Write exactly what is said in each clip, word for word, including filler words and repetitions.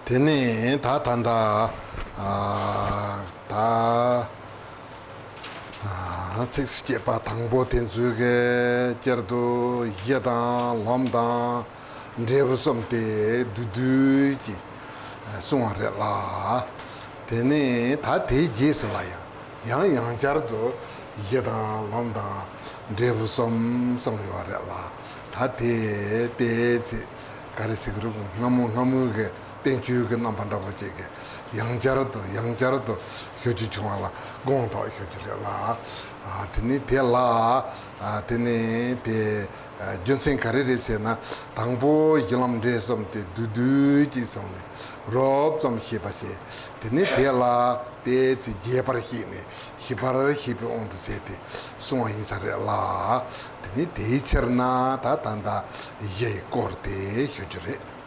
དེ་ནས་ད་ད་ད་ཨ་ད་ཨ་ཚིགས་སུ་བཅད་པ་དང་པོ་དེ་ཚོའི་གི་བསྐྱར་དུ་གཞི་དང་ལམ་དང་འབྲས་བུ་གསུམ་དེ་བསྡུས་བསྡུས་ཀྱིས་གསུངས་པ་རེད་ལ། དེ་ནས་ད་དེའི་རྗེས་སུ་ལ་ཡང་ཡང་ཡང་བསྐྱར་དུ་གཞི་དང་ལམ་དང་འབྲས་བུ་གསུམ་གསུངས་ཡོད་རེད་ལ། ད་དེ་དེའི་ཚེ་ག་རེ་ཟེར་གི་རེད། སྔ་མོ་སྔ་མོའི་གི་བསྟན་བཅོས་ཀྱི་རྣམ་པ་འདྲ་པོ་ཅིག་གི་ཡང་བསྐྱར་དུ་ཡང་བསྐྱར་དུ་ཞུ་རྒྱུ་བྱུང་བ་ལ་དགོངས་དག་ཞུ་རྒྱུ་རེད་ལ། ཨ་དེ་ནི་དེ་ལ་ཨ་དེ་ནི་དེ་ཨ་རྒྱུ་མཚན་ག་རེ་རེད་ཟེར་ན། དང་པོ་གཞི་ལམ་འབྲས་གསུམ་དེ་བསྡུས་བསྡུས་ཀྱིས་གསུངས་ནས་རོབ་ཙམ་ཤེས་པ་བྱས། དེ་ནི་དེ་ལ་དེ་ཚེ་རྒྱས་པར་བཤད་ནས་ཞིབ་པར་བཤད་པའི་དབང་དུ་བྱས་ཏེ་གསུངས་པ་ཡིན་ས་རེད་ལ། དེ་ནི་དེའི་ཕྱིར་ན་ད་ད་ལྟ་གཞི་ཡི་སྐོར་དེ་ཞུ་རྒྱུ་རེད།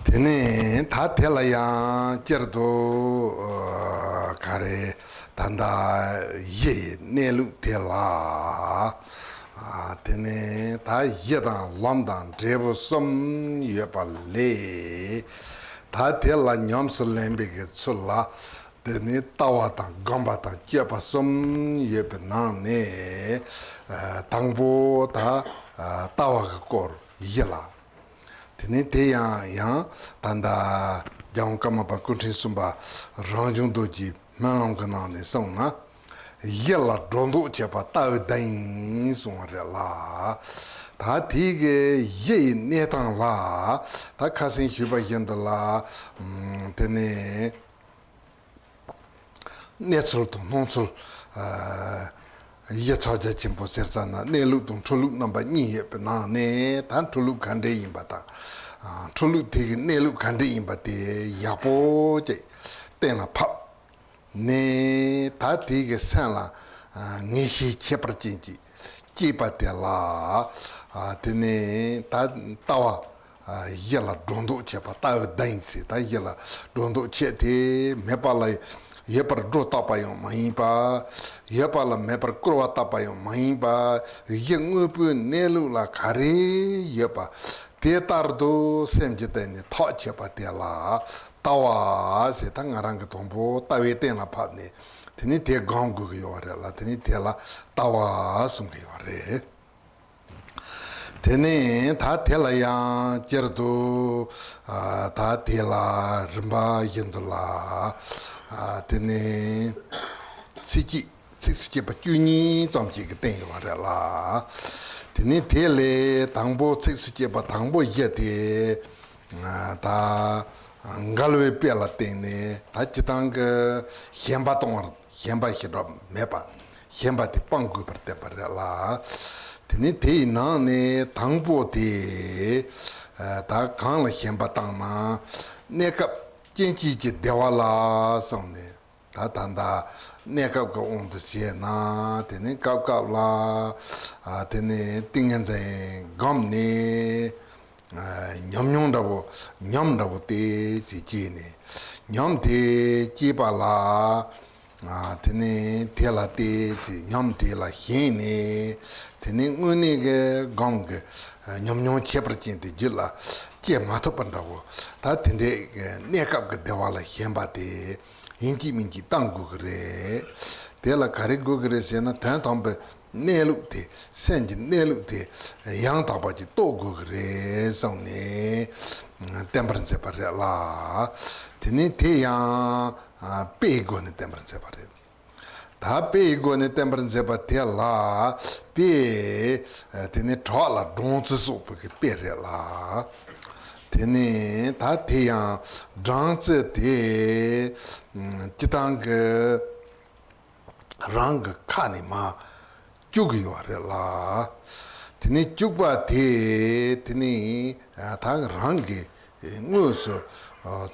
དེ་ནས་ད་དེ་ལ་ཡང་བསྐྱར་དུ་ཨ་ག་རེ་ད་ལྟ་གཞི་ཡི་གནས་ལུགས་དེ་ལ་ཨ་དེ་ནས་ད་གཞི་དང་ལམ་དང་འབྲས་བུ་གསུམ་ཡོད་པ་ལས། ད་དེ་ལ་ཉམས་སུ་ལེན་པའི་གི་ཚུལ་ལ་དེ་ནས་ལྟ་བ་དང་སྒོམ་པ་དང་སྤྱོད་པ་གསུམ་ཡོད་པའི་ནང་ནས་ཨ་དང་པོ་ད་ཨ་ལྟ་བ་གི་སྐོར་གཞི་ལ། དེ་ནས་དེ་ཡང་ཡང་ད་ལྟ་རྒྱལ་དབང་ཀརྨ་པ་སྐུ་ཕྲེང་གསུམ་པ་རང་བྱུང་རྡོ་རྗེའི་སྨོན་ལམ་གྱི་ནང་ནས་གསུངས་ན། གཞི་ལ་སྒྲོ་འདོགས་ཆད་པ་ལྟ་བའི་གདེང་གསུངས་པ་རེད་ལ། ད་དེའི་གི་གཞི་ཡི་གནས་སྟངས་ལ་ད་ཁ་སང་ཞུས་པ་བཞིན་དུ་ལ་ཨམ་དེ་ནས། གནས་ཚུལ་དང་སྣང་ཚུལ། ཨ་གཞི་ཕྱག་རྒྱ་ཆེན་པོ་ཟེར་ཙ་ན་གནས་ལུགས་དང་འཁྲུལ་ལུགས་རྣམ་པ་གཉིས་ཡོད་པའི་ནང་ནས་ད་འཁྲུལ་ལུགས་ག་འདྲས་ཡིན་པ་དང་། ཨ་འཁྲུལ་ལུགས་དེ་གི་གནས་ལུགས་ག་འདྲས་ཡིན་པ་དེ་ཡག་པོ་ཅིག་གཏན་ལ་ཕབ་ནས། ད་དེ་གི་སེམས་ལ་ཨ་ངེས་ཤེས་ཁྱད་པར་ཅན་ཅིག་སྐྱེས་པ་དེ་ལ་ཨ་དེ་ནས་ད་ལྟ་བ། གཞི་ལ་སྒྲོ་འདོགས་ཆད་པ་ལྟ་བའི་གདེང་ཟེར། ད་གཞི་ལ་སྒྲོ་འདོགས་ཆད་དེ་མེད་པ་ལ་ཡོད་པར་སྒྲོ་བཏགས་པ་ཡང་མ་ཡིན་པ། ཡོད་པ་ལ་མེད་པར་སྐུར་བ་བཏབ་པ་ཡང་མ་ཡིན་པ། གཞི་དངོས་པོའི་གནས་ལུགས་ལ་ག་རེ་ཡོད་པ་དེ་ལྟར་དུ་སེམས་ཀྱི་སྟེང་ནས་ཐག་ཆོད་པ་དེ་ལ་ལྟ་བ་ཟེར། ད་ང་རང་གི་དང་པོ་ལྟ་བའི་སྟེང་ལ་ཕབ་ནས་དེ་ནི་དེ་སྒོམ་དགོས་ཀྱི་ཡོད་པ་རེད་ལ། དེ་ནི་དེ་ལ་ལྟ་བ་གསུང་གི་ཡོད་པ་རེད། དེ་ནས་ད་དེ་ལ་ཡང་བསྐྱར་དུ་ཨ་ད་དེ་ལ་རིམ་པ་བཞིན་དུ་ལ་ཨ་དེ་ནས་ཚིགས་བཅད་ཚིགས་སུ་བཅད་པ་བཅུ་གཉིས་ཙམ་ཞིག་གི་སྟེང་ཡོད་པ་རེད་ལ། དེ་ནས་དེ་ལས་དང་པོ་ཚིགས་སུ་བཅད་པ་དང་པོ་བཞི་དེ་ཨ་ད་འགལ་བའི་དཔེ་ལ་བརྟེན་ནས་ད་སྤྱིར་བཏང་གི་ཞེན་པ་གཏོང་བར། ཞེན་པ་ཞེ་དྲག་མེད་པ། ཞེན་པ་དེ་སྤང་དགོས་པར་བསྟན་པ་རེད་ལ། དེ་ནི་དེ་ཡི་ནང་ནས་དང་པོ་དེ་ད་གང་ལ་ཞེན་པ་བཏང་ན། གནས་སྐབས་སྐྱེ་མཆེད་ཀྱི་བདེ་བ་ལ་སོང་ནས། ད་ད་ལྟ་གནས་སྐབས་ཀྱི་དབང་དུ་བྱས་ན། དེ་ནི་སྐབས་སྐབས་ལ་དེ་ནི་ཏིང་ངེ་འཛིན་བསྒོམས་ནས། ཉམས་མྱོང་འདྲ་བོ། ཉམས་འདྲ་བོ་དེ་ཚེ་སྐྱེས་ནས། ཉམས་དེ་སྐྱེས་པ་ལ། དེ་ནས་དེ་ལ་དེ་ཚེ་ཉམས་དེ་ལ་ཞེན་ནས། དེ་ནས་དངོས་གནས་ཀྱི་སྒོམ་གྱི་ཉམས་མྱོང་ཁྱད་པར་ཅན་དེ་རྒྱུད་ལ་སྐྱེ་མ་ཐུབ་པ་འདྲ་བོ། ད་དེ་འདྲའི་གནས་སྐབས་ཀྱི་བདེ་བ་ལ་ཞེན་པ་དེ་ཡིན་གཅིག་མིན་གཅིག་བཏང་དགོས་ཀྱི་རེད། དེ་ལ་ག་རེ་དགོས་ཀྱི་རེད་ཟེར་ན། དོན་དམ་པའི་གནས་ལུགས་དེ། སེམས་ཀྱི་གནས་ལུགས་དེ་ཡང་དག་པ་ཅིག་རྟོགས་དགོས་ཀྱི་རེད་བསམ་ནས་བསྟན་པར་མཛད་པ་རེད་ལ། དེ་ནས་དེ་ཡང་དཔེའི་སྒོ་ནས་བསྟན་པར་མཛད་པ་རེད། ད་དཔེའི་སྒོ་ནས་བསྟན་པར་མཛད་པ་དེ་ལ་དཔེ་དེ་ནི་གྲགས་ལ་སྦྲང་རྩི་སོགས་པའི་གི་དཔེ་རེད་ལ། དེ་ནས་ད་དེ་ཡང་སྦྲང་རྩི་དེ་སྤྱིར་བཏང་གི་རང་གི་ཁ་ནས་མར་བཅུག་གི་ཡོད་རེད་ལ། དེ་ནས་བཅུག་པ་དེ་དེ་ནས་ད་རང་གི་དངོས་སུ་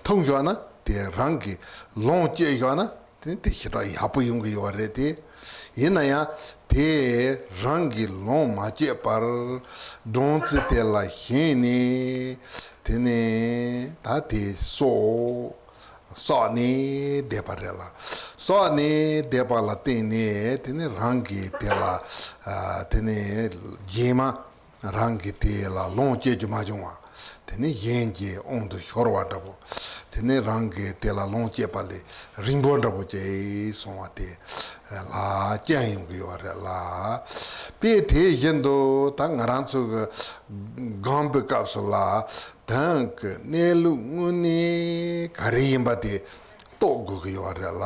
འཐུང་བཞག་ན། དེ་རང་གི་ལོངས་སྤྱོད་བཞག་ན། དེ་དེ་ཞེ་དྲག་ཡག་པོ་ཡོང་གི་ཡོད་རེད་དེ། ཡིན་ན་ཡང་དེ་རང་གི་ལོངས་མ་སྤྱོད་པར་སྦྲང་རྩི་དེ་ལ་ཞེན་ནས། དེ་ནས་ད་དེ་སོ། བསགས་ནས་བསྡད་པ་རེད་ལ། བསགས་ནས་བསྡད་པ་ལ་བརྟེན་ནས་དེ་ནི་རང་གིས་དེ་ལ་ཨ་དེ་ནི་རྗེས་མ་རང་གིས་དེ་ལ་ལོངས་སྤྱོད་རྒྱུ་མ་བྱུང་བ། དེ་ནི་གཞན་གྱི་དབང་དུ་ཤོར་བ་འདྲ་པོ། དེ་ནི་རང་གི་དེ་ལ་ལོངས་སྤྱད་པ་ལས་རིང་པོ་འདྲ་པོ་བྱས་སོང་བ་དེ་ལ་རྐྱེན་ཡོང་གི་ཡོད་རེད་ལ། དཔེ་དེ་བཞིན་དུ་ད་ང་རང་ཚོ་གི་སྒོམ་པའི་སྐབས་སུ་ལ་དོན་གྱི་གནས་ལུགས་དངོས་གནས་ག་རེ་ཡིན་པ་དེ་རྟོགས་དགོས་ཀྱི་ཡོད་རེད་ལ།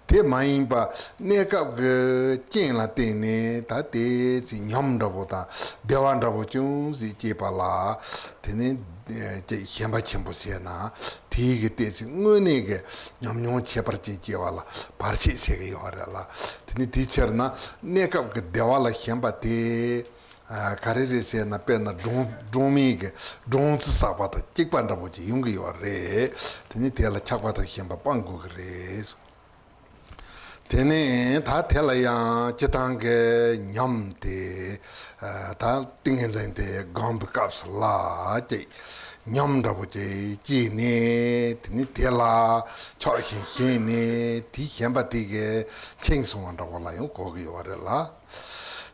དེ་མ་ཡིན་པ་གནས་སྐབས་ཀྱི་རྐྱེན་ལ་བརྟེན་ནས་ད་དེ་ཚེ་ཉམས་འདྲ་པོ་དང་བདེ་བ་འདྲ་པོ་ཅུང་ཟད་སྐྱེས་པ་ལ། དེ་ནི་ཅིག་ཞེན་པ་ཆེན་པོ་བྱས་ན་དེའི་གི་ལྟས་ཚེ་དངོས་གནས་ཀྱི་ཉམས་མྱོང་ཁྱད་པར་ཅན་སྐྱེ་བ་ལ་བར་ཆད་བྱེད་ཀྱི་ཡོད་རེད་ལ། དེ་ནི་དེའི་ཕྱིར་ན་གནས་སྐབས་ཀྱི་བདེ་བ་ལ་ཞེན་པ་དེ། ཨ། ག་རེ་རེད་ཟེར་ན། དཔེར་ན་སྦྲང་སྦྲང་མའི་གི་སྦྲང་རྩི་བསགས་པ་དང་གཅིག་པ་འདྲ་པོ་ཅིག་ཡོང་གི་ཡོད་རེད། དེ་ནི་དེ་ལ་ཆགས་པ་དང་ཞེན་པ་སྤང་དགོས་ཀྱི་རེད། དེ་ནས་ད་དེ་ལ་ཡང་སྤྱིར་བཏང་གི་ཉམས་དེ། ཨ། ད་ཏིང་ངེ་འཛིན་དེ་སྒོམ་པའི་སྐབས་སུ་ལ་ཅིག་ཉམས་འདྲ་པོ་ཅིག་སྐྱེས་ནས། དེ་ནི་དེ་ལ་ཆགས་ཞེན་ཞེན་ནས་དེའི་ཞེན་པ་དེ་གིས་འཆིང་སོང་བ་འདྲ་པོ་ལ་ཡང་གོ་གི་ཡོད་རེད་ལ།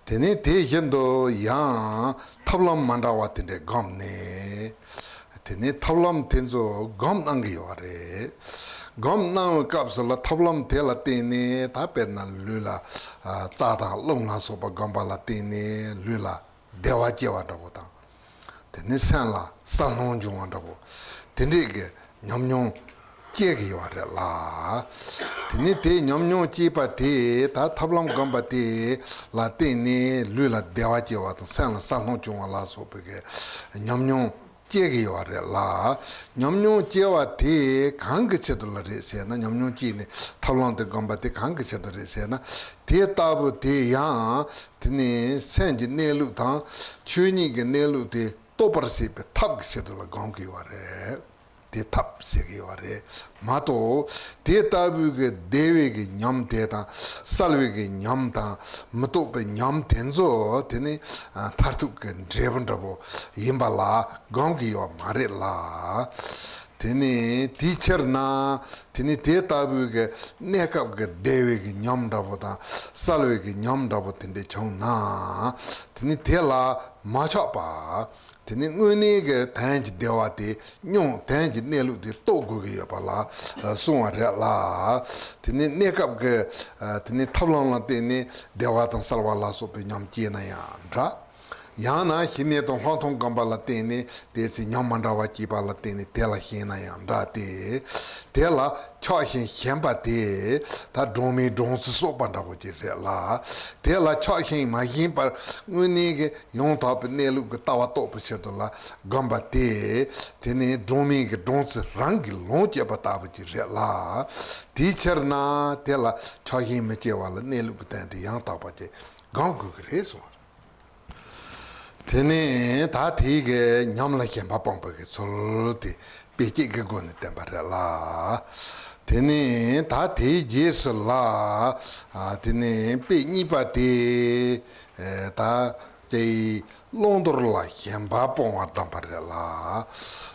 དེ་ནས་དེ་བཞིན་དུ་ཡང་ཐབས་ལམ་མ་འདྲ་བ་དེ་འདྲས་བསྒོམས་ནས། དེ་ནས་ཐབས་ལམ་དེ་ཚོ་སྒོམ་གནང་གི་ཡོད་རེད། སྒོམ་གནང་བའི་སྐབས་སུ་ལ་ཐབས་ལམ་དེ་ལ་བརྟེན་ནས། ད་དཔེར་ན་ལུས་ལ་ཨ་རྩ་དང་རླུང་ལ་སོགས་པ་བསྒོམ་པ་ལ་བརྟེན་ནས་ལུས་ལ་བདེ་བ་སྐྱེ་བ་འདྲ་པོ་དང་། དེ་ནས་སེམས་ལ་གསལ་སྣང་འབྱུང་བ་འདྲ་པོ། དེ་འདྲས་ཀྱི་ཉམས་མྱོང་སྐྱེ་གི་ཡོད་རེད་ལ། དེ་ནས་དེ་ཉམས་མྱོང་སྐྱེས་པ་དེ་ད་ཐབས་ལམ་སྒོམ་པ་དེ་ལ་བརྟེན་ནས་ལུས་ལ་བདེ་བ་སྐྱེ་བ་དང་སེམས་ལ་གསལ་སྣང་བྱུང་བ་ལ་སོགས་པའི་གི་ཉམས་མྱོང་སྐྱེ་གི་ཡོད་རེད་ལ། ཉམས་མྱོང་སྐྱེ་བ་དེ་གང་གི་ཆེད་དུ་ལ་རེད་ཟེར་ན། ཉམས་མྱོང་སྐྱེས་ནས་ཐབས་ལམ་དེ་སྒོམ་པ་དེ་གང་གི་ཆེད་དུ་རེད་ཟེར་ན། དེ་ལྟ་བུ་དེ་ཡང་དེ་ནི་སེམས་ཀྱི་གནས་ལུགས་དང་ཆོས་ཉིད་ཀྱི་གནས་ལུགས་དེ་རྟོགས་པར་བྱེད་པའི་ཐབས་ཀྱི་ཆེད་དུ་ལ་སྒོམ་གྱི་ཡོད་རེད། དེ་ཐབས་ཟེར་གྱི་ཡོད་རེད་མ་གཏོགས། དེ་ལྟ་བུའི་གི་བདེ་བའི་གི་ཉམས་དེ་དང་གསལ་བའི་གི་ཉམས་དང་མི་རྟོག་པའི་ཉམས་དེ་ཚོ་དེ་ནི་མཐར་ཐུག་གི་འབྲས་བུ་འདྲ་པོ་ཡིན་པ་ལ་སྒོམ་གྱི་ཡོད་མ་རེད་ལ། དེ་ནི་དེའི་ཕྱིར་ན་དེ་ནི་དེ་ལྟ་བུའི་གི་གནས་སྐབས་ཀྱི་བདེ་བའི་གི་ཉམས་འདྲ་པོ་དང་གསལ་བའི་གི་ཉམས་འདྲ་པོ་དེ་འདྲས་བྱུང་ན། དེ་ནི་དེ་ལ་མ་ཆགས་པ། དེ་ནི་དངོས་གནས་ཀྱི་དོན་གྱི་བདེ་བ་དེ་མྱོང་། དོན་གྱི་གནས་ལུགས་དེ་རྟོགས་དགོས་ཀྱི་ཡོད་པ་ལ་གསུངས་པ་རེད་ལ། དེ་ནི་གནས་སྐབས་ཀྱི་དེ་ནི་ཐབས་ལམ་ལ་བརྟེན་ནས་བདེ་བ་དང་གསལ་བ་ལ་སོགས་པའི་ཉམས་སྐྱེས་ན་ཡང་འདྲ། ཡང་ན་ཞི་གནས་དང་ལྷག་མཐོང་སྒོམ་པ་ལ་བརྟེན་ནས་དེ་ཚེ་ཉམས་མ་འདྲ་བ་སྐྱེས་པ་ལ་བརྟེན་ནས་དེ་ལ་ཞེན་ན་ཡང་འདྲ་སྟེ། དེ་ལ་ཆགས་ཞེན་ཞེན་པ་དེ་ད་སྦྲང་མའི་སྦྲང་རྩི་གསོག་པ་འདྲ་པོ་ཅིག་རེད་ལ། དེ་ལ་ཆགས་ཞེན་མ་ཞེན་པར་དངོས་གནས་ཀྱི་ཡང་དག་པའི་གནས་ལུགས་ཀྱི་ལྟ་བ་རྟོགས་པའི་ཕྱིར་དུ་ལ་སྒོམ་པ་དེ། དེ་ནི་སྦྲང་མའི་གི་སྦྲང་རྩི་རང་གིས་ལོངས་སྤྱད་པ་ལྟ་བུ་ཅིག་རེད་ལ། དེའི་ཕྱིར་ན་དེ་ལ་ཆགས་ཞེན་མི་སྐྱེ་བ་ལ་གནས་ལུགས་ཀྱི་དོན་དེ་ཡང་དག་པ་ཅིག་སྒོམ་དགོས་ཀྱི་རེད་གསུངས། དེ་ནས་ད་དེའི་གི་ཉམས་ལ་ཞེན་པ་སྤངས་པའི་གི་ཚུལ་དེ་དཔེ་གཅིག་གི་སྒོ་ནས་བསྟན་པ་རེད་ལ། དེ་ནས་ད་དེའི་རྗེས་སུ་ལ། ཨ། དེ་ནས་དཔེ་གཉིས་པ་དེ། ཨེ། ད་ཅིག་བླང་དོར་ལ་ཞེན་པ་སྤོང་བ་བསྟན་པ་རེད་ལ།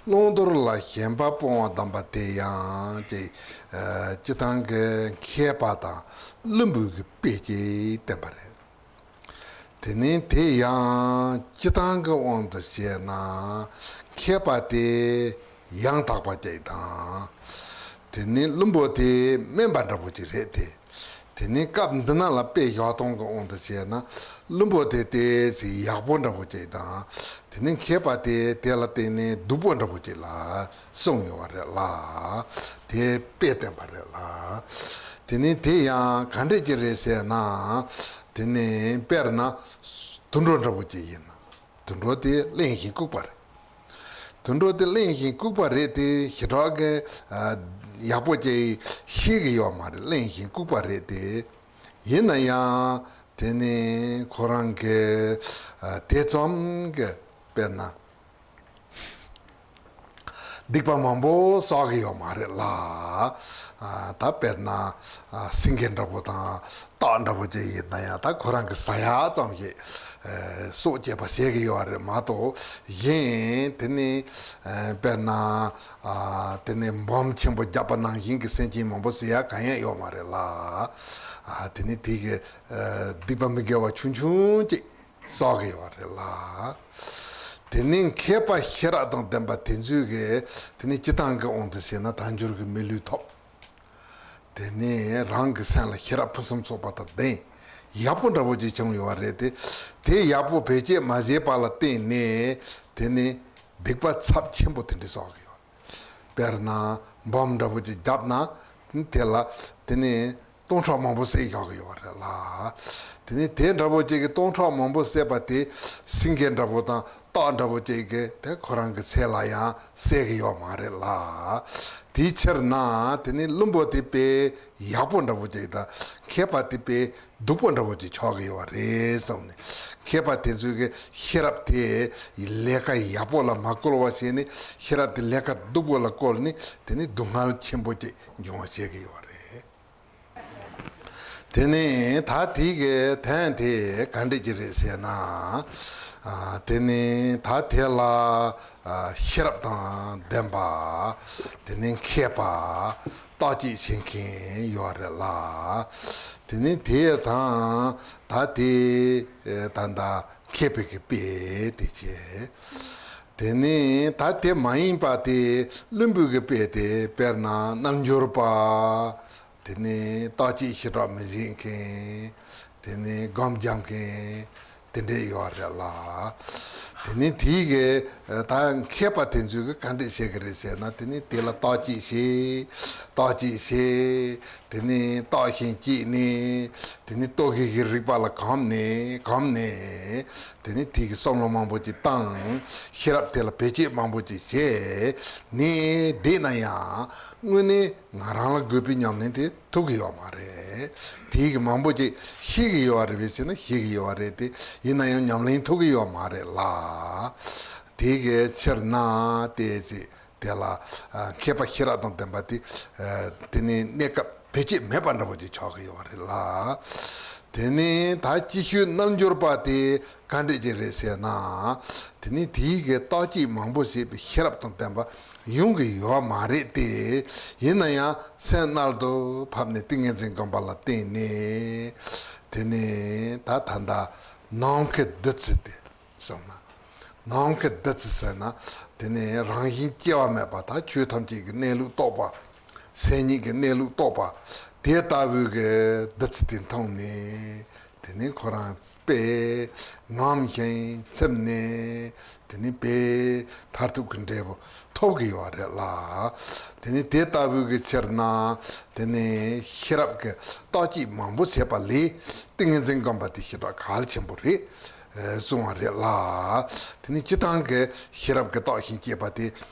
བླང་དོར་ལ་ཞེན་པ་སྤོང་བ་བསྟན་པ་དེ་ཡང་ཅིག་ཨ། སྤྱིར་བཏང་གི་མཁས་པ་དང་བླུན་པོའི་གི་དཔེ་ཅིག་བསྟན་པ་རེད། དེ་ནི་དེ་ཡང་སྤྱིར་བཏང་གི་དབང་དུ་བྱས་ན། མཁས་པ་དེ་ཡང་དག་པ་ཅིག་དང་། དེ་ནི་བླུན་པོ་དེ་དམན་པ་འདྲ་པོ་ཅིག་རེད་དེ། དེ་ནི་སྐབས་འདི་ན་ལ་དཔེ་བཞག་སྟངས་ཀྱི་དབང་དུ་བྱས་ན། བླུན་པོ་དེ་དེ་ཚེ་ཡག་པོ་འདྲ་པོ་ཅིག་དང་། དེ་ནི་མཁས་པ་དེ་དེ་ལ་བརྟེན་ནས་སྡུག་པོ་འདྲ་པོ་ཅིག་ལ་གསུངས་ཡོད་པ་རེད་ལ། དེ་དཔེ་བསྟན་པ་རེད་ལ། དེ་ནི་དེ་ཡང་ག་འདྲས་ཅིག་རེད་ཟེར་ན། དེ་ནི་དཔེར་ན་དུད་འགྲོ་འདྲ་པོ་ཅིག་ཡིན་ན། དུད་འགྲོ་དེ་གླེན་ཞིང་ལྐུགས་པ་རེད། དུད་འགྲོ་དེ་གླེན་ཞིང་ལྐུགས་པ་རེད་དེ། ཞེ་དྲག་གི་ཨ་ཡག་པོ་ཅིག་ཤེས་ཀྱི་ཡོད་མ་རེད། གླེན་ཞིང་ལྐུགས་པ་རེད་དེ། ཡིན་ན་ཡང་དེ་ནི་ཁོ་རང་གི་ཨ་དེ་ཙམ་གྱི་དཔེར་ན་སྡིག་པ་མང་པོ་བསགས་ཀྱི་ཡོད་མ་རེད་ལ། ཨ་ད་དཔེར་ན་ཨ་སེང་གེ་འདྲ་པོ་དང་སྟག་འདྲ་པོ་ཅིག་ཡིན་ན་ཡང་། ད་ཁོ་རང་གི་ཟ་ཡག་ཙམ་ཞིག་ཨ་སྲོག་བཅད་པ་བྱེད་ཀྱི་ཡོད་རེད་མ་གཏོགས། གཞན་དེ་ནི་ཨ་དཔེར་ན་ཨ་དེ་ནི་འབུམ་ཆེན་པོ་བརྒྱབ་པ་ནང་བཞིན་གྱི་སེམས་ཅན་མང་པོ་ཟ་ཡག་གང་ཡང་ཡོད་མ་རེད་ལ། ཨ་དེ་ནི་དེ་གི་ཨ་སྡིག་པ་མི་དགེ་བ་ཆུང་ཆུང་ཅིག་བསགས་ཀྱི་ཡོད་རེད་ལ། དེ་ནས་མཁས་པ་ཤེས་རབ་དང་ལྡན་པ་དེ་ཚོས་གི་དེ་ནས་སྤྱིར་བཏང་གི་དབང་དུ་བྱས་ན་དལ་འབྱོར་གྱི་མི་ལུས་ཐོབ། དེ་ནས་རང་གི་སེམས་ལ་ཤེས་རབ་ཕུན་སུམ་ཚོགས་པ་དང་ལྡན་ཡག་པོ་འདྲ་པོ་ཅིག་བྱུང་ཡོད་པ་རེད་དེ། དེ་ཡག་པོ་བེད་སྤྱོད་མ་བྱས་པ་ལ་བརྟེན་ནས་དེ་ནས་སྡིག་པ་ཚབས་ཆེན་པོ་དེ་འདྲ་བསགས་ཀྱི་ཡོད། དཔེར་ན་སྦོམ་འདྲ་པོ་ཅིག་བརྒྱབ་ན་དེ་ལ་དེ་ནས་སྟོང་ཕྲག་མང་པོ་བསད་བཞག་གི་ཡོད་རེད་ལ། དེ་ནས་དེ་འདྲ་པོ་ཅིག་གི་སྟོང་ཕྲག་མང་པོ་བསད་པ་དེ་སེང་གེ་འདྲ་པོ་དང་སྟག་འདྲ་པོ་ཅིག་གི་དེ་ཁོ་རང་གི་ཚེ་ལ་ཡང་བསད་གི་ཡོད་མ་རེད་ལ། དེའི་ཕྱིར་ན་དེ་ནས་བླུན་པོ་དེ་དཔེ་ཡག་པོ་འདྲ་པོ་ཅིག་དང་མཁས་པ་དེ་དཔེ་སྡུག་པོ་འདྲ་པོ་ཅིག་ཆགས་ཀྱི་ཡོད་པ་རེད་བསམ་ནས། མཁས་པ་དེ་ཚོས་གི་ཤེས་རབ་དེ་ལས་ཀ་ཡག་པོ་ལ་མ་བཀོལ་བ་བྱས་ནས་ཤེས་རབ་དེ་ལས་ཀ་སྡུག་པོ་ལ་བཀོལ་ནས་དེ་ནི་སྡུག་བསྔལ་ཆེན་པོ་ཅིག་འབྱུང་བ་བྱེད་ཀྱི་ཡོད་པ་རེད། དེ་ནས་ད་དེ་གི་དོན་དེ་ག་འདྲ་ཅིག་རེད་ཟེར་ན། ཨ། དེ་ནས་ད་དེ་ལ་ཨ་ཤེས་རབ་དང་ལྡན་པ། དེ་ནས་མཁས་པ། བརྟག་དཔྱད་བྱེད་མཁན་ཡོད་རེད་ལ། དེ་ནས་དེ་དང་ད་དེ་ད་ལྟ་མཁས་པའི་གི་དཔེ་དེ་བྱས། དེ་ནས་ད་དེ་མ་ཡིན་པ་དེ་བླུན་པོའི་གི་དཔེ་དེ་དཔེར་ན་རྣལ་འབྱོར་པ། དེ་ནས་བརྟག་དཔྱད་ཞེ་དྲག་མི་བྱེད་མཁན། དེ་ནས་སྒོམ་རྒྱག་མཁན། དེ་འདྲས་ཡོད་རེད་ལ། དེ་ནས་དེའི་གི་ད་མཁས་པ་དེ་ཚོས་གི་ག་འདྲས་བྱེད་གི་རེད་ཟེར་ན། དེ་ནས་དེ་ལ་བརྟག་དཔྱད་བྱེད། བརྟག་དཔྱད་བྱེད། དེ་ནས་བརྟགས་ཤིང་དཔྱད་ནས། དེ་ནས་རྟོག་གེ་གི་རིག་པ་ལ་གོམས་ནས་གོམས་ནས། དེ་ནས་དེ་གི་བསམ་བློ་མང་པོ་ཅིག་བཏང་། ཤེས་རབ་དེ་ལ་བེད་སྤྱོད་མང་པོ་ཅིག་བྱས་ནས་བསྡད་ན་ཡང་དངོས་གནས་ང་རང་ལ་དགོས་པའི་ཉམས་ལེན་དེ་ཐུབ་ཀྱི་ཡོད་མ་རེད། དེའི་གི་མང་པོ་ཅིག་ཤེས་ཀྱི་ཡོད་རེད་པས་ཟེར་ན་ཤེས་ཀྱི་ཡོད་རེད་དེ། ཡིན་ན་ཡང་ཉམས་ལེན་ཐུབ་ཀྱི་ཡོད་མ་རེད་ལ། དེའི་གི་ཕྱིར་ན་དེ་ཟེར། དེ་ལ་ཨ་མཁས་པ་ཤེས་རབ་དང་ལྡན་པ་དེ་ཨ་དེ་ནི་གནས་སྐབས་བེད་སྤྱོད་མེད་པ་འདྲ་པོ་ཅིག་ཆགས་ཀྱི་ཡོད་རེད་ལ། དེ་ནི་ད་སྐྱེ་ཤུལ་རྣལ་འབྱོར་པ་དེ་ག་འདྲས་ཅིག་རེད་ཟེར་ན། དེ་ནི་དེའི་གི་བརྟག་དཔྱད་མང་པོ་བྱས་པའི་ཤེས་རབ་དང་ལྡན་པ་ཡོང་གི་ཡོད་མ་རེད་དེ། ཡིན་ན་ཡང་སེམས་རྣལ་དུ་ཕབ་ནས་ཏིང་ངེ་འཛིན་སྒོམ་པ་ལ་བརྟེན་ནས། དེ་ནི་ད་ད་ལྟ་ནམ་མཁའི་བདུད་རྩི་དེ། གསུངས་ན། ནམ་མཁའི་བདུད་རྩི་ཟེར་ན། དེ་ནི་རང་བཞིན་སྐྱེ་བ་མེད་པ་དང་ཆོས་ཐམས་ཅད་ཀྱི་གནས་ལུགས་རྟོགས་པ། སེམས་ཉིད་ཀྱི་གནས་ལུགས་རྟོགས་པ། དེ་ལྟ་བུའི་གི་བདུད་རྩི་དེ་འཐུང་ནས། དེ་ནི་ཁོ་རང་དཔེ་ངོམས་ཤིང་ཚིམ་ནས། དེ་ནི་དཔེ་མཐར་ཐུག་གི་འབྲས་བུ་ཐོབ་ཀྱི་ཡོད་རེད་ལ། དེ་ནི་དེ་ལྟ་བུའི་གི་ཕྱིར་ན། དེ་ནི་ཤེས་རབ་ཀྱི་བརྟག་དཔྱད་མང་པོ་བྱས་པ་ལས་ཏིང་ངེ་འཛིན་སྒོམ་པ་དེ་ཞེ་དྲག་གལ་ཆེན་པོ་རེད། ཨེ། གསུངས་པ་རེད་ལ། དེ་ནི་སྤྱིར་བཏང་གི་ཤེས་རབ་ཀྱི་བརྟགས་ཤིང་དཔྱད་པ་དེ་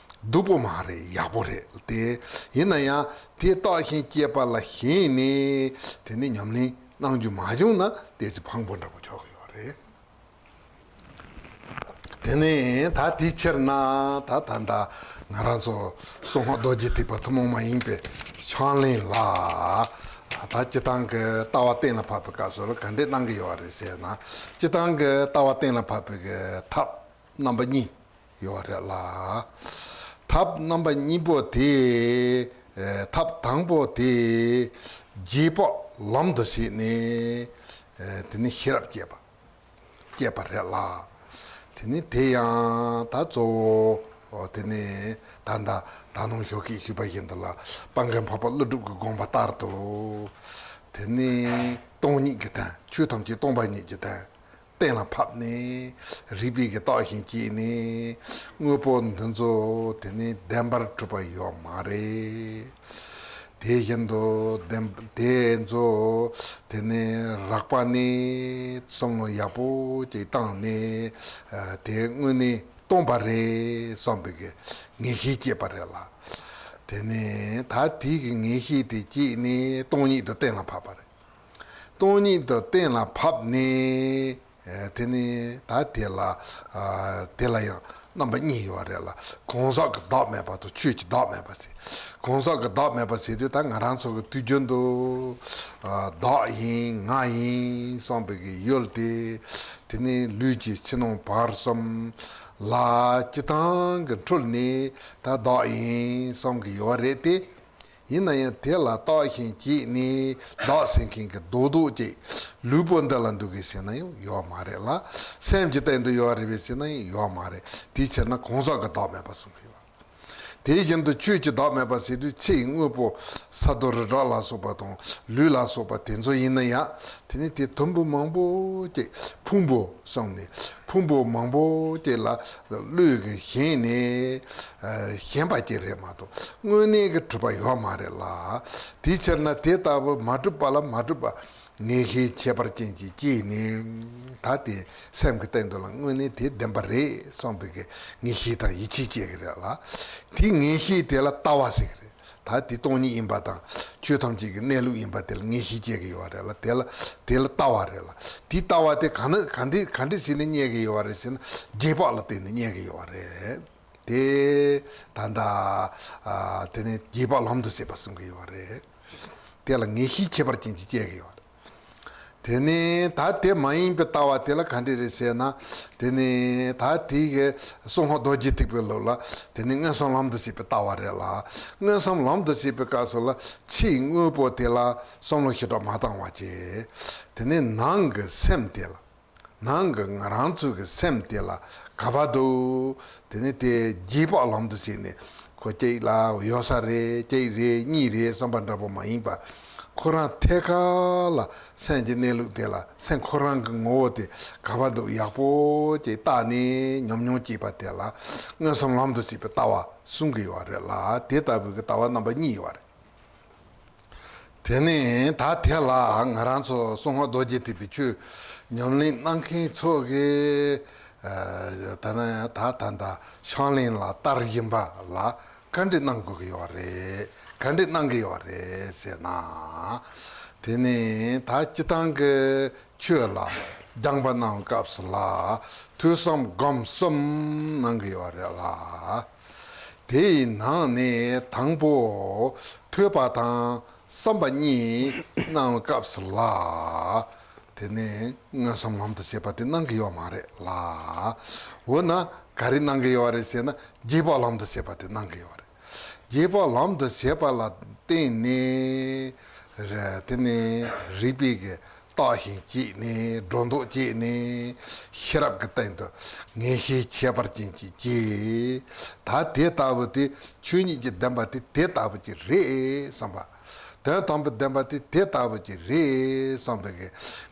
སྡུག་པོ་མ་རེད། ཡག་པོ་རེད་དེ། ཡིན་ན་ཡང་དེ་བརྟགས་ཤིང་དཔྱད་པ་ལ་ཞེན་ནས་དེ་ནི་ཉམས་ལེན་གནང་རྒྱུ་མ་བྱུང་ན་དེ་ཚོ་ཕངས་པོ་འདྲ་པོ་ཆགས་ཀྱི་ཡོད་རེད། དེ་ནས་ད་དེའི་ཕྱིར་ན་ད་ད་ལྟ་ང་རང་ཚོ་གསང་སྔགས་རྡོ་རྗེ་ཐེག་པ་ཐུན་མོང་མ་ཡིན་པའི་ཕྱག་ལེན་ལ། ད་སྤྱིར་བཏང་གི་ལྟ་བ་གཏན་ལ་ཕབ་པའི་སྐབས་སུ་ག་འདྲས་གནང་གི་ཡོད་རེད་ཟེར་ན། སྤྱིར་བཏང་གི་ལྟ་བ་གཏན་ལ་ཕབ་པའི་གི་ཐབས་རྣམ་པ་གཉིས་ཡོད་རེད་ལ། ཐབས་རྣམ་པ་གཉིས་པོ་དེ། ཨེ། ཐབས་དང་པོ་དེ་རྗེས་དཔག་ལམ་དུ་བྱས་ནས། ཨེ། དེ་ནས་ཤེས་རབ་བསྐྱེད་པ། བསྐྱེད་པ་རེད་ལ། དེ་ནི་དེ་ཡང་ད་གཙོ་བོ་དེ་ནི་ད་ལྟ་ད་ནང་ཞོགས་ཀས་ཞུས་པ་བཞིན་དུ་ལ་སྤང་གི་འཕགས་པ་ཀླུ་སྒྲུབ་ཀྱི་དགོངས་པ་ལྟར་དུ། དེ་ནི་སྟོང་ཉིད་ཀྱི་དོན། ཆོས་ཐམས་ཅད་སྟོང་པ་ཉིད་ཀྱི་དོན་གཏན་ལ་ཕབ་ནས། རིགས་པས་ཀྱི་བརྟགས་ཤིང་དཔྱད་ནས། དངོས་པོ་འདི་ཚོ་དེ་ནི་བདེན་པར་གྲུབ་པ་ཡོད་མ་རེད། དེ་བཞིན་དུ་བདེན། དེ་ཚོ་དེ་ནི་རགས་པ་ནས་བསམ་བློ་ཡག་པོ་ཅིག་བཏང་ནས། ཨ། དེ་དངོས་གནས་སྟོང་པ་རེད་བསམ་པའི་གི་ངེས་ཤེས་སྐྱེས་པ་རེད་ལ། དེ་ནས་ད་དེ་གི་ངེས་ཤེས་དེ་སྐྱེས་ནས་སྟོང་ཉིད་དུ་གཏན་ལ་ཕབ་པ་རེད། སྟོང་ཉིད་དུ་གཏན་ལ་ཕབ་ནས། ཨ། དེ་ནས་ད་དེ་ལ། ཨ། དེ་ལ་ཡང་རྣམ་པ་གཉིས་ཡོད་རེད་ལ། གང་ཟག་གི་བདག་མེད་པ་དང་ཆོས་ཀྱི་བདག་མེད་པ་ཟེར། གང་ཟག་གི་བདག་མེད་པ་ཟེར་དུས་ད་ང་རང་ཚོ་གི་དུས་རྒྱུན་དུ། ཨ། བདག་ཡིན་ང་ཡིན་བསམ་པའི་གི་ཡུལ་དེ། དེ་ནས་ལུས་ཀྱི་ཕྱི་ནང་བར་གསུམ་ལ་སྤྱིར་བཏང་གི་འཁྲུལ་ནས་ད་བདག་ཡིན་བསམ་གི་ཡོད་རེད་དེ། ཡིན་ན་ཡང་དེ་ལ་བརྟགས་ཤིང་དཔྱད་ནས་བདག་ཟེར་མཁན་གྱི་རྡོག་རྡོག་ཅིག་ལུས་པོ་འདི་ལ་འདུག་གི་ཟེར་ན་ཡང་ཡོད་མ་རེད་ལ། སེམས་ཀྱི་སྟེང་དུ་ཡོད་རེད་པས་ཟེར་ན་ཡང་ཡོད་མ་རེད། དེའི་ཕྱིར་ན་གང་ཟག་གི་བདག་མེད་པ་གསུངས་ཀྱི་ཡོད། དེ་བཞིན་དུ་ཆོས་ཀྱི་བདག་མེད་པ་ཟེར་དུས་ཕྱི་ཡི་དངོས་པོ་ས་རྡོ་རི་བྲག་ལ་སོགས་པ་དང་ལུས་ལ་སོགས་པ་དེ་ཚོ་ཡིན་ན་ཡང་དེ་ནི་དེ་དུམ་བུ་མང་པོ་ཅིག་ཕུང་པོ་བསམ་ནས་ཕུང་པོ་མང་པོ་ཅིག་ལ་བློས་གི་ཞེན་ནས་ཞེན་པ་ཅིག་རེད་མ་གཏོགས་དངོས་གནས་ཀྱི་གྲུབ་པ་ཡོད་མ་རེད་ལ། དེའི་ཕྱིར་ན་དེ་ལྟ་བུ་མ་གྲུབ་པ་ལ་མ་གྲུབ་པ། ངེས་ཤེས་ཁྱད་པར་ཅན་གྱིས་དཔྱད་ནས། ད་དེ་སེམས་ཀྱི་སྟེང་དུ་ལ་དངོས་གནས་དེ་བདེན་པ་རེད་བསམ་པའི་གི་ངེས་ཤེས་དང་ཡིད་ཆེས་སྐྱེ་གི་རེད་ལ། དེ་ངེས་ཤེས་དེ་ལ་ལྟ་བ་ཟེར་གི་རེད། ད་དེ་སྟོང་ཉིད་ཡིན་པ་དང་ཆོས་ཐམས་ཅད་ཀྱི་གནས་ལུགས་ཡིན་པ་དེ་ལ་ངེས་ཤེས་སྐྱེ་གི་ཡོད་རེད་ལ། དེ་ལ་དེ་ལ་ལྟ་བ་རེད་ལ། དེ་ལྟ་བ་དེ་ག་ནི་ག་འདི་ག་འདྲི་བྱས་ནས་རྙེད་གི་ཡོད་རེད་ཟེར་ན་རྗེས་དཔག་ལ་བརྟེན་ནས་རྙེད་གི་ཡོད་རེད། དེ་ད་ལྟ་དེ་ནས་རྗེས་དཔག་ལམ་དུ་བྱེད་པ་གསུང་གི་ཡོད་རེད། དེ་ལ་ངེས་ཤེས་ཁྱད་པར་ཅན་གྱིས་སྐྱེ་གི་ཡོད། དེ་ནས་ད་དེ་མ་ཡིན་པའི་ལྟ་བ་དེ་ལ་ག་འདྲ་རེད་ཟེར་ན། དེ་ནས་ད་དེ་གི་གསང་སྔགས་རྡོ་རྗེ་ཐེག་པའི་ལུགས་ལ་དེ་ནས་མངོན་སུམ་ལམ་དུ་བྱེད་པའི་ལྟ་བ་རེད་ལ། མངོན་སུམ་ལམ་དུ་བྱེད་པའི་སྐབས་སུ་ལ་ཕྱིའི་དངོས་པོ་དེ་ལ་བསམ་བློ་ཞེ་དྲག་མ་བཏང་བ་བྱས། དེ་ནས་ནང་གི་སེམས་དེ་ལ། ནང་གི་ང་རང་ཚོའི་གི་སེམས་དེ་ལ་ག་པར་འདུག་དེ་ནི་དེ་རྗེས་དཔག་ལམ་དུ་བྱས་ནས་ཁོ་གཅིག་ལ་ཡོད་ས་རེད། གཅིག་རེད། གཉིས་རེད་བསམ་པ་འདྲ་པོ་མ་ཡིན་པ། ཁོ་རང་ཐད་ཀར་ལ་སེམས་ཀྱི་གནས་ལུགས་དེ་ལ་སེམས་ཁོ་རང་གི་ངོ་བོ་དེ་ག་པར་འདུག་ཡག་པོ་ཅིག་བལྟས་ནས་ཉམས་མྱོང་བྱས་པ་དེ་ལ་མངོན་སུམ་ལམ་དུ་བྱེད་པའི་ལྟ་བ་གསུང་གི་ཡོད་རེད་ལ། དེ་ལྟ་བུའི་གི་ལྟ་བ་རྣམ་པ་གཉིས་ཡོད་རེད། དེ་ནས་ད་དེ་ལ་ང་རང་ཚོ་གསང་སྔགས་རྡོ་རྗེ་ཐེག་པའི་ཆོས་ཉམས་ལེན་གནང་མཁན་ཚོ་གིས་ད་ནི་ད་ད་ད་ཕྱག་ལེན་ལ་བསྟར་བཞིན་པ་ལ་བཀའ་འདྲི་གནང་དགོས་ཀྱི་ཡོད་རེད། བཀའ་འདྲི་གནང་གི་ཡོད་རེད་ཟེར་ན། དེ་ནས་ད་སྤྱི་བཏང་གི་ཆོས་ལ་སྦྱངས་པ་གནང་བའི་སྐབས་སུ་ལ་ཐོས་བསམ་སྒོམ་གསུམ་གནང་གི་ཡོད་རེད་ལ། དེའི་ནང་ནས་དང་པོ་ཐོས་པ་དང་བསམ་པ་གཉིས་གནང་བའི་སྐབས་སུ་ལ། དེ་ནས་མངོན་སུམ་ལམ་དུ་བྱེད་པ་དེ་གནང་གི་ཡོད་མ་རེད་ལ། འོ་ན་ག་རེ་གནང་གི་ཡོད་རེད་ཟེར་ན་རྗེས་དཔག་ལམ་དུ་བྱེད་པ་དེ་གནང་གི་ཡོད་རེད། རྗེས་དཔག་ལམ་དུ་བྱེད་པ་ལ་བརྟེན་ནས་རེད། དེ་ནས་རིགས་པས་ཀྱི་བརྟགས་ཤིང་དཔྱད་ནས་སྒྲོ་འདོགས་བཅད་ནས་ཤེས་རབ་ཀྱི་སྟེང་དུ་ངེས་ཤེས་ཁྱད་པར་ཅན་གྱིས་སྐྱེས། ད་དེ་ལྟ་བུ་དེ་ཆོས་ཉིད་ཀྱི་བདེན་པ་དེ་དེ་ལྟ་བུ་ཅིག་རེད་བསམ་པ། དོན་དམ་པའི་བདེན་པ་དེ་དེ་ལྟ་བུ་ཅིག་རེད་བསམ་པའི་གི་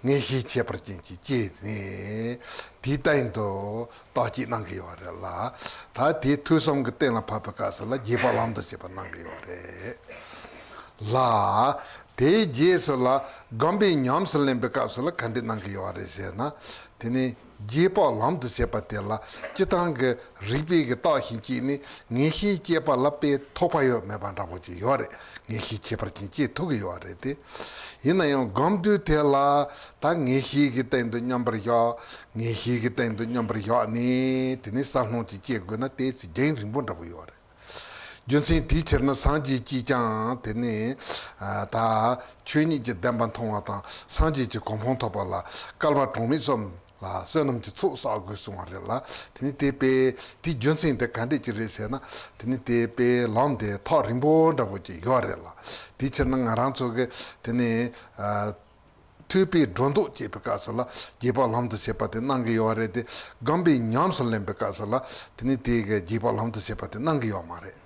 ངེས་ཤེས་ཁྱད་པར་ཅན་གྱིས་སྐྱེས་ནས་དེའི་སྟེང་དུ་བརྟག་དཔྱད་གནང་གི་ཡོད་རེད་ལ། ད་དེ་ཐོས་བསམ་གྱི་སྟེང་ལ་ཕབ་པའི་སྐབས་སུ་ལ་རྗེས་དཔག་ལམ་དུ་བྱེད་པ་གནང་གི་ཡོད་རེད་ལ། དེའི་རྗེས་སུ་ལ་སྒོམ་པས་ཉམས་སུ་ལེན་པའི་སྐབས་སུ་ལ་ག་འདྲ་གནང་གི་ཡོད་རེད་ཟེར་ན། དེ་ནི་རྗེས་དཔག་ལམ་དུ་བྱེད་པ་དེ་ལ་སྤྱི་བཏང་གི་རིགས་པས་ཀྱི་བརྟགས་ཤིང་དཔྱད་ནས་ངེས་ཤེས་སྐྱེས་པ་ལ་དཔེ་ཐོགས་པ་ཡོད་མེད་པ་འདྲ་པོ་ཅིག་ཡོད་རེད། ངེས་ཤེས་ཁྱད་པར་ཅན་སྐྱེ་ཐུབ་ཀྱི་ཡོད་རེད་དེ། ཡིན་ན་ཡང་སྒོམ་དུས་དེ་ལ་ད་ངེས་ཤེས་ཀྱི་སྟེང་དུ་མཉམ་པར་བཞག་ངེས་ཤེས་ཀྱི་སྟེང་དུ་མཉམ་པར་བཞག་ནས་དེ་ནས་གསལ་སྣང་ཅིག་སྐྱེ་དགོས་ན་དེ་ཚེ་རྒྱུན་རིང་པོ་འདྲ་པོ་ཡོད་རེད། རྒྱུ་མཚན་དེའི་ཕྱིར་ན་སངས་རྒྱས་ཀྱིས་ཀྱང་དེ་ནས་ད་ཆོས་ཉིད་ཀྱི་བདེན་པ་མཐོང་བ་དང་སངས་རྒྱས་ཀྱི་གོ་འཕང་ཐོབ་པ་ལ་བསྐལ་པ་གྲངས་མེད་གསུམ་ལ་བསོད་ནམས་ཀྱི་ཚོགས་བསགས་དགོས་གསུངས་པ་རེད་ལ། དེ་ནས་དེ་དཔེ་དེའི་རྒྱུ་མཚན་དེ་ག་འདྲས་ཅིག་རེད་ཟེར་ན། དེ་ནས་དེ་དཔེ་ལམ་དེ་ཐག་རིང་པོ་འདྲ་པོ་ཅིག་ཡོད་རེད་ལ། དེའི་ཕྱིར་ན་ང་རང་ཚོ་གི་དེ་ནས་ཐོས་པས་སྒྲོ་འདོགས་བཅད་པའི་སྐབས་སུ་ལ་རྗེས་དཔག་ལམ་དུ་བྱེད་པ་དེ་གནང་གི་ཡོད་རེད་དེ། སྒོམ་པས་ཉམས་སུ་ལེན་པའི་སྐབས་སུ་ལ་དེ་ནི་དེ་གི་རྗེས་དཔག་ལམ་དུ་བྱེད་པ་དེ་གནང་གི་ཡོད་མ་རེད།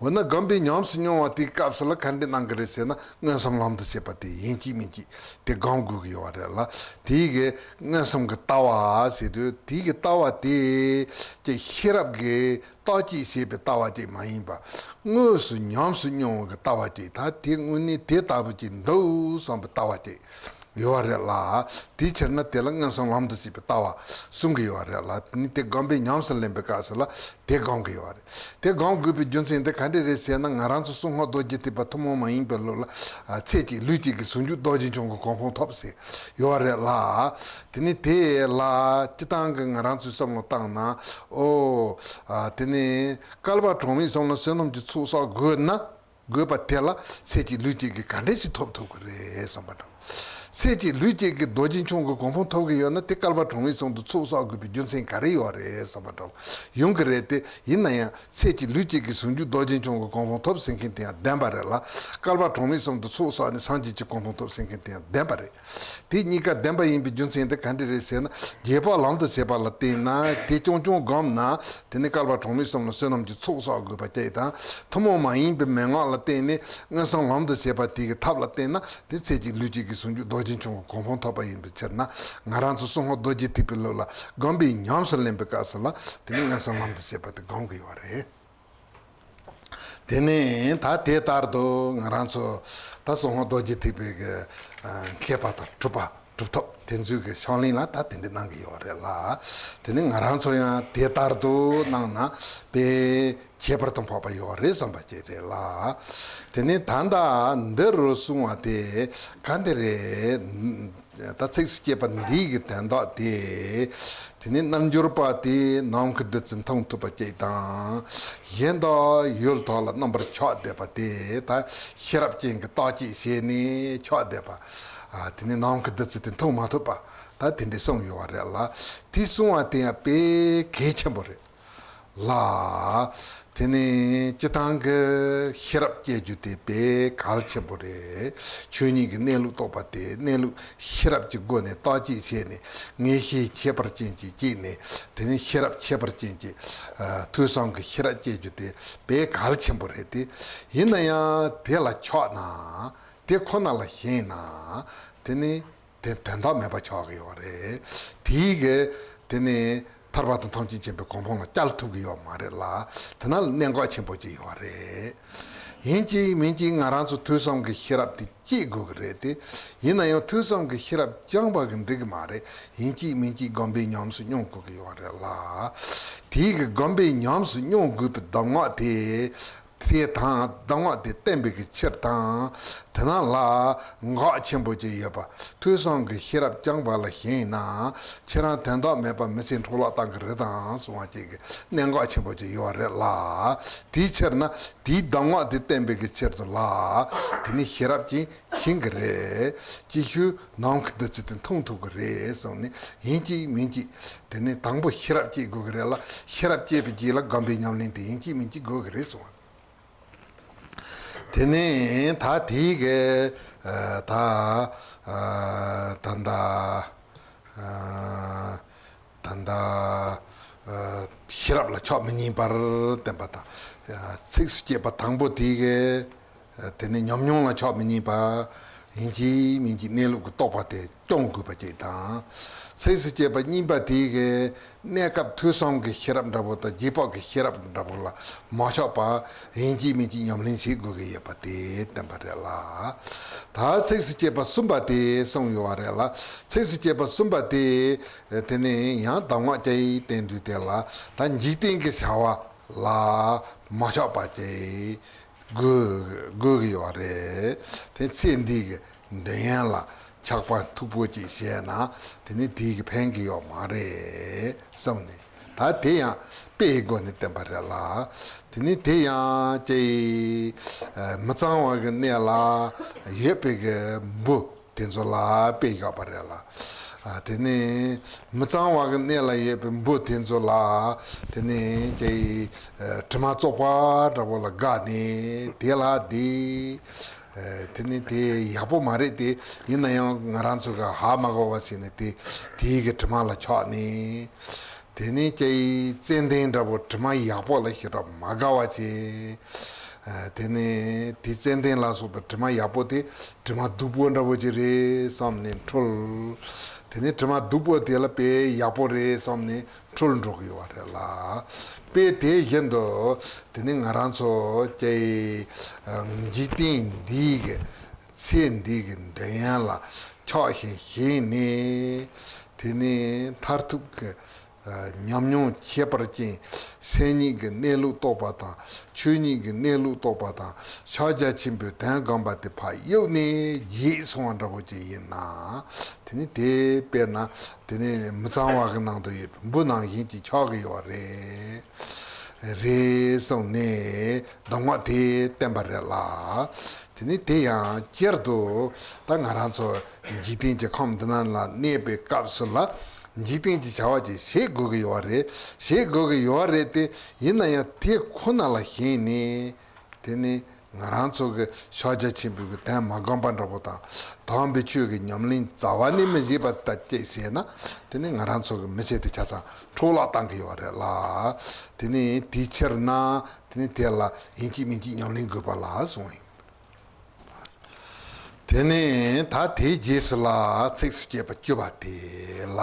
འོ་ན་སྒོམ་པས་ཉམས་སུ་མྱོང་བ་དེའི་སྐབས་སུ་ལ་ག་འདྲ་གནང་གི་རེད་ཟེར་ན་མངོན་སུམ་ལམ་དུ་བྱེད་པ་དེ་ཡིན་གཅིག་མིན་གཅིག་དེ་སྒོམ་དགོས་ཀྱི་ཡོད་རེད་ལ། དེའི་གི་མངོན་སུམ་གྱི་ལྟ་བ་ཟེར་དུས་དེའི་གི་ལྟ་བ་དེ་ཀྱི་ཤེས་རབ་ཀྱི་བརྟག་དཔྱད་བྱེད་པའི་ལྟ་བ་ཅིག་མ་ཡིན་པ། དངོས་སུ་ཉམས་སུ་མྱོང་བའི་ལྟ་བ་ཅིག་ད་དེ་དངོས་གནས་དེ་ལྟ་བུ་ཅིག་འདུག་བསམ་པའི་ལྟ་བ་ཅིག་ཡོད་རེད་ལ། དེའི་ཕྱིར་ན་དེ་ལ་མངོན་སུམ་ལམ་དུ་བྱེད་པའི་ལྟ་བ་གསུང་གི་ཡོད་རེད་ལ། ནི་དེ་སྒོམ་པས་ཉམས་སུ་ལེན་པའི་སྐབས་སུ་ལ་དེ་སྒོམ་གི་ཡོད་རེད། དེ་སྒོམ་དགོས་པའི་རྒྱུ་མཚན་དེ་ག་འདྲ་རེད་ཟེར་ན་ང་རང་ཚོ་གསང་སྔགས་རྡོ་རྗེ་ཐེག་པ་ཐུན་མོང་མ་ཡིན་པའི་ལུགས་ལ་ཚེ་གཅིག་ལུས་གཅིག་གི་ཟུང་འཇུག་རྡོ་རྗེ་འཆང་གི་གོ་འཕང་ཐོབ་ཟེར་ཡོད་རེད་ལ། དེ་ནི་དེ་ལ་སྤྱི་བཏང་གི་ང་རང་ཚོས་བསམ་བློ་བཏང་ན། ཨོ། ཨ། དེ་ནི་བསྐལ་པ་གྲངས་མེད་གསུམ་ལ་བསོད་ནམས་ཀྱི་ཚོགས་བསགས་དགོས་ན། དགོས་པ་དེ་ལ་ཚེ་གཅིག་ལུས་གཅིག་གིས་ག་འདྲས་ཞིག་ཐོབ་ཐུབ་ཀྱི་རེད་བསམ་པ་དང་། ཚེ་གཅིག་ལུས་གཅིག་གིས་རྡོ་རྗེ་འཆང་གི་གོ་འཕང་ཐོབ་ཀྱི་ཡོད་ན། དེ་བསྐལ་པ་གྲངས་མེད་གསུམ་དུ་ཚོགས་བསགས་དགོས་པའི་རྒྱུ་མཚན་ག་རེ་ཡོད་རེད་བསམ་པ་འདྲ་བོ་ཡོང་གི་རེད་དེ། ཡིན་ན་ཡང་ཚེ་གཅིག་ལུས་གཅིག་གིས་ཟུང་འཇུག་རྡོ་རྗེ་འཆང་གི་གོ་འཕང་ཐོབ་ཟེར་མཁན་དེ་ཡང་བདེན་པ་རེད་ལ། བསྐལ་པ་གྲངས་མེད་གསུམ་དུ་ཚོགས་བསགས་ནས་སངས་རྒྱས་ཀྱི་གོ་འཕང་ཐོབ་ཟེར་མཁན་དེ་ཡང་བདེན་པ་རེད། དེ་གཉིས་ཀ་བདེན་པ་ཡིན་པའི་རྒྱུ་མཚན་དེ་ག་འདྲ་རེད་ཟེར་ན། རྗེས་དཔག་ལམ་དུ་བྱེད་པ་ལ་བརྟེན་ན། དེ་རྐྱང་རྐྱང་བསྒོམས་ན། དེ་ནི་བསྐལ་པ་གྲངས་མེད་གསུམ་ལ་བསོད་ནམས་ཀྱི་ཚོགས་བསགས་དགོས་པ་བཅས་དང་། ཐུན་མོང་མ་ཡིན་པའི་མན་ངག་ལ་བརྟེན་ནས་མངོན་སུམ་ལམ་དུ་བྱེད་པ་དེ་གི་ཐབས་ལ་བརྟེན་ན། དེ་ཚེ་གཅིག་ལུས་གཅིག་གིས་ཟུང་འཇུག་རྡོ་རྗེ་འཆང་གི་གོ་འཕང་ཐོབ་པ་ཡིན་པའི་ཕྱིར་ན། ང་རང་ཚོ་གསང་སྔགས་རྡོ་རྗེ་ཐེག་པའི་ལུགས་ལ་སྒོམ་པས་ཉམས་སུ་ལེན་པའི་སྐབས་སུ་ལ། དེ་ནི་མངོན་སུམ་ལམ་དུ་བྱེད་པ་དེ་སྒོམ་གྱི་ཡོད་རེད། དེ་ནས་ད་དེ་ལྟར་དུ་ང་རང་ཚོ་ད་གསང་སྔགས་རྡོ་རྗེ་ཐེག་པའི་གི་མཁས་པ་དང་གྲུབ་པ་གྲུབ་ཐོབ་དེ་ཚོའི་གི་ཕྱག་ལེན་ལ་ད་དེ་འདྲ་གནང་གི་ཡོད་རེད་ལ། དེ་ནས་ང་རང་ཚོ་ཡང་དེ་ལྟར་དུ་གནང་ན་དཔེ་ཁྱད་པར་དུ་འཕགས་པ་ཡོད་རེད་བསམ་པ་ཅིག་རེད་ལ། དེ་ནས་ད་ལྟ་འདི་རུ་གསུངས་པ་དེ་ག་འདི་རེད། ད་ཚིགས་སུ་བཅད་པ་འདིའི་གི་དོན་དག་དེ། དེ་ནས་རྣལ་འབྱོར་པ་དེས་ནམ་མཁའི་བདུད་རྩི་འཐུང་ཐུབ་པ་གཅིག་དང་། གཞན་དག་ཡུལ་དག་ལ་རྣམ་པར་ཆགས་བསྡད་པ་དེ། ད་ཤེས་རབ་ཅན་གྱིས་བརྟག་དཔྱད་བྱས་ནས་ཆགས་བསྡད་པ། ཨ། དེ་ནས་ནམ་མཁའི་བདུད་རྩི་དེ་འཐུང་མ་ཐུབ་པ། ད་དེ་འདྲ་གསུངས་ཡོད་པ་རེད་ལ། དེ་གསུངས་པ་དེ་ཡང་དཔེ་གལ་ཆེན་པོ་རེད། ལ། དེ་ནས་སྤྱིར་བཏང་གི་ཤེས་རབ་སྐྱེ་རྒྱུ་དེ་དཔེ་གལ་ཆེན་པོ་རེད། ཆོས་ཉིད་ཀྱི་གནས་ལུགས་རྟོགས་པ་དེ་གནས་ལུགས་ཤེས་རབ་ཀྱི་སྒོ་ནས་བརྟག་དཔྱད་བྱས་ནས། ངེས་ཤེས་ཁྱད་པར་ཅན་ཅིག་སྐྱེས་ནས། དེ་ནས་ཤེས་རབ་ཁྱད་པར་ཅན་གྱི། ཨ། ཐོས་བསམ་གྱི་ཤེས་རབ་སྐྱེ་རྒྱུ་དེ་དཔེ་གལ་ཆེན་པོ་རེད་དེ། ཡིན་ན་ཡང་དེ་ལ་ཆགས་ན། དེ་ཁོ་ན་ལ་ཞེན་ན། དེ་ནི། དེ་དོན་དག་མེད་པ་ཆགས་ཀྱི་ཡོད་རེད། དེའི་གི་དེ་ནི་ཐར་པ་དང་ཐམས་ཅད་མཁྱེན་པའི་གོ་འཕང་ལ་བསྐྱལ་ཐུབ་ཀྱི་ཡོད་མ་རེད་ལ། དེ་ན་ལ་གནད་འགག་ཆེན་པོ་ཅིག་ཡོད་རེད། ཡིན་གཅིག་མིན་གཅིག་ང་རང་ཚོ་ཐོས་བསམ་གྱི་ཤེས་རབ་དེ་སྐྱེ་དགོས་ཀྱི་རེད་དེ། ཡིན་ན་ཡང་ཐོས་བསམ་གྱི་ཤེས་རབ་རྐྱང་པ་གིས་འགྲིག་གི་མ་རེད། ཡིན་གཅིག་མིན་གཅིག་སྒོམ་པས་ཉམས་སུ་མྱོང་དགོས་ཀྱི་ཡོད་རེད་ལ། དེའི་གི་སྒོམ་པས་ཉམས་སུ་མྱོང་དགོས་པའི་གདམས་ངག་དེ། དེ་དང་གདམས་ངག་དེ་བསྟན་པའི་གི་ཕྱིར་དང་། དེ་ན་ལ་འགག་ཆེན་པོ་ཅིག་ཡོད་པ། ཐོས་བསམ་གྱི་ཤེས་རབ་རྐྱང་པ་ལ་ཞེན་ན། ཁྱེད་རང་དོན་དག་མེད་པ་མི་ཚེ་འཕྲོ་བརླག་བཏང་གི་རེད་དང་གསུང་བ་ཅིག་གི་གནད་འགག་ཆེན་པོ་ཅིག་ཡོད་རེད་ལ། དེའི་ཕྱིར་ན་དེའི་གདམས་ངག་དེ་བསྟན་པའི་གི་ཕྱིར་དུ་ལ། དེ་ནི་ཤེས་རབ་ཅན་མཁྱེན་གི་རེད། ཅིག་ཤོས་ནམ་མཁའི་བདུད་རྩི་དེ་འཐུང་ཐུབ་གི་རེད་གསུངས་ནས། ཡིན་གཅིག་མིན་གཅིག་དེ་ནི་དང་པོ་ཤེས་རབ་སྐྱེ་དགོས་གི་རེད་ལ། ཤེས་རབ་སྐྱེས་པའི་རྗེས་ལ་སྒོམ་པའི་ཉམས་ལེན་དེ་ཡིན་གཅིག་མིན་གཅིག་དགོས་གི་རེད་གསུངས། དེ་ནས་ད་དེའི་གི། ཨ། ད། ཨ། ད་ལྟ། ཨ། ད་ལྟ། ཨ། ཤེས་རབ་ལ་ཆགས་མི་ཉན་པར་བསྟན་པ་དང་། ཨ། ཚིགས་སུ་བཅད་པ་དང་པོ་དེའི་གི། ཨ། དེ་ནི་ཉམས་མྱོང་ལ་ཆགས་མི་ཉན་པ། ཡིན་གཅིག་མིན་གཅིག་གནས་ལུགས་ཀྱི་རྟོགས་པ་དེ་སྐྱོང་དགོས་པ་གཅིག་དང་། ཚིགས་སུ་བཅད་པ་གཉིས་པ་དེའི་གི། གནས་སྐབས་ཐོས་བསམ་གྱི་ཤེས་རབ་འདྲ་པོ་དང་རྗེས་དཔག་གི་ཤེས་རབ་འདྲ་པོ་ལ་མ་ཆགས་པ། ཡིན་གཅིག་མིན་གཅིག་ཉམས་ལེན་བྱེད་དགོས་ཀྱི་ཡོད་པ་དེ་བསྟན་པ་རེད་ལ། ད་ཚིགས་སུ་བཅད་པ་གསུམ་པ་དེ་གསུངས་ཡོད་པ་རེད་ལ། ཚིགས་སུ་བཅད་པ་གསུམ་པ་དེ། དེ་ནས་ཡང་གདམས་ངག་ཅིག་བསྟན་དུས་དེ་ལ། ད་འཇིག་རྟེན་གྱི་བྱ་བ་ལ་མ་ཆགས་པ་ཅིག་དགོས་དགོས་ཀྱི་ཡོད་པ་རེད། དེ་ཚེ་འདི་གི་འདོད་ཡོན་ལ་ཆགས་པ་མཐུག་པོ་ཅིག་བྱས་ན། དེ་ནི་དེ་གིས་ཕན་གྱི་ཡོད་མ་རེད་གསུངས་ནས། ད་དེ་ཡང་དཔེའི་སྒོ་ནས་བསྟན་པ་རེད་ལ། དེ་ནི་དེ་ཡང་ཅིག། ཨ། མི་གཙང་བ་གི་གནས་ལ་ཡོད་པའི་གི་འབུ་དེ་ཚོ་ལ་དཔེ་བཞག་པ་རེད་ལ། ཨ། དེ་ནི་མི་གཙང་བ་གི་གནས་ལ་ཡོད་པའི་འབུ་དེ་ཚོ་ལ། དེ་ནི་ཅིག། ཨ། དྲི་མ་བཙོག་པ་འདྲ་པོ་ལ་དགའ་ནས་དེ་ལ་དེ། ཨ། དེ་ནི་དེ་ཡག་པོ་མ་རེད་དེ། ཡིན་ན་ཡང་ང་རང་ཚོ་གི་ཧ་མ་གོ་བ་བྱས་ནས་དེ་དེའི་གི་དྲི་མ་ལ་ཆགས་ནས། དེ་ནས་ཅིག་ཙན་དན་འདྲ་པོ་དྲི་མ་ཡག་པོ་ལ་ཞེ་དྲག་མ་དགའ་བ་བྱས། ཨ། དེ་ནས་དེ་ཙན་དན་ལ་སོགས་པའི་དྲི་མ་ཡག་པོ་དེ་དྲི་མ་སྡུག་པོ་འདྲ་པོ་ཅིག་རེད་བསམ་ནས་འཁྲུལ། དེ་ནས་དྲི་མ་སྡུག་པོ་དེ་ལ་དཔེ་ཡག་པོ་རེད་བསམ་ནས་འཁྲུལ་འགྲོ་གི་ཡོད་པ་རེད་ལ། དཔེ་དེ་བཞིན་དུ་དེ་ནས་ང་རང་ཚོ་ཅིག། ཨ། འཇིག་རྟེན་འདིའི་གི་ཚེ་འདི་གི་འདོད་ཡོན་ལ་ཆགས་ཤིང་ཞེན་ནས། དེ་ནས་མཐར་ཐུག་གི། ཨ། ཉམས་མྱོང་ཁྱད་པར་ཅན། སེམས་ཉིད་ཀྱི་གནས་ལུགས་རྟོགས་པ་དང་། ཆོས་ཉིད་ཀྱི་གནས་ལུགས་རྟོགས་པ་དང་། ཕྱག་རྒྱ་ཆེན་པོའི་དོན་བསྒོམ་པ་དེ་ཕར་གཡུགས་ནས་རྗེས་སོང་བ་འདྲ་པོ་ཅིག་ཡིན་ན། དེ་ནི་དེ་དཔེར་ན་དེ་ནི་མི་གཙང་བ་གི་ནང་དུ་ཡོད་པའི་འབུ་ནང་བཞིན་གྱི་ཆགས་ཀྱི་ཡོད་རེད། རེད་གསུངས་ནས་གདམས་ངག་དེ་བསྟན་པ་རེད་ལ། དེ་ནི་དེ་ཡང་སྤྱིར་དུ་ད་ང་རང་ཚོ་འཇིག་རྟེན་གྱི་ཁམས་འདི་ན་ལ་གནས་པའི་སྐབས་སུ་ལ་འཇིག་རྟེན་གྱི་བྱ་བ་ཅིག་བྱེད་དགོས་ཀྱི་ཡོད་རེད། བྱེད་དགོས་ཀྱི་ཡོད་རེད་དེ། ཡིན་ན་ཡང་དེ་ཁོ་ན་ལ་ཞེན་ནས་དེ་ནི་ང་རང་ཚོ་གི་ཕྱག་རྒྱ་ཆེན་པོའི་གི་དོན་མ་བསྒོམས་པ་འདྲ་པོ་དང་། དམ་པའི་ཆོས་ཀྱི་ཉམས་ལེན་རྩ་བ་ནས་མི་བྱེད་པ་ལྟ་ཅི་ཟེར་ན། དེ་ནི་ང་རང་ཚོ་གི་མི་ཚེ་དེ་ཆ་ཚང་འཕྲོ་བརླག་བཏང་གི་ཡོད་རེད་ལ། དེ་ནི་དེའི་ཕྱིར་ན་དེ་ནི་དེ་ལ་ཡིན་གཅིག་མིན་གཅིག་ཉམས་ལེན་དགོས་པ་ལ་གསུངས་ཡིན། དེ་ནས་ད་དེའི་རྗེས་སུ་ལ་ཚིགས་སུ་བཅད་པ་བཅུ་པ་དེ་ལ་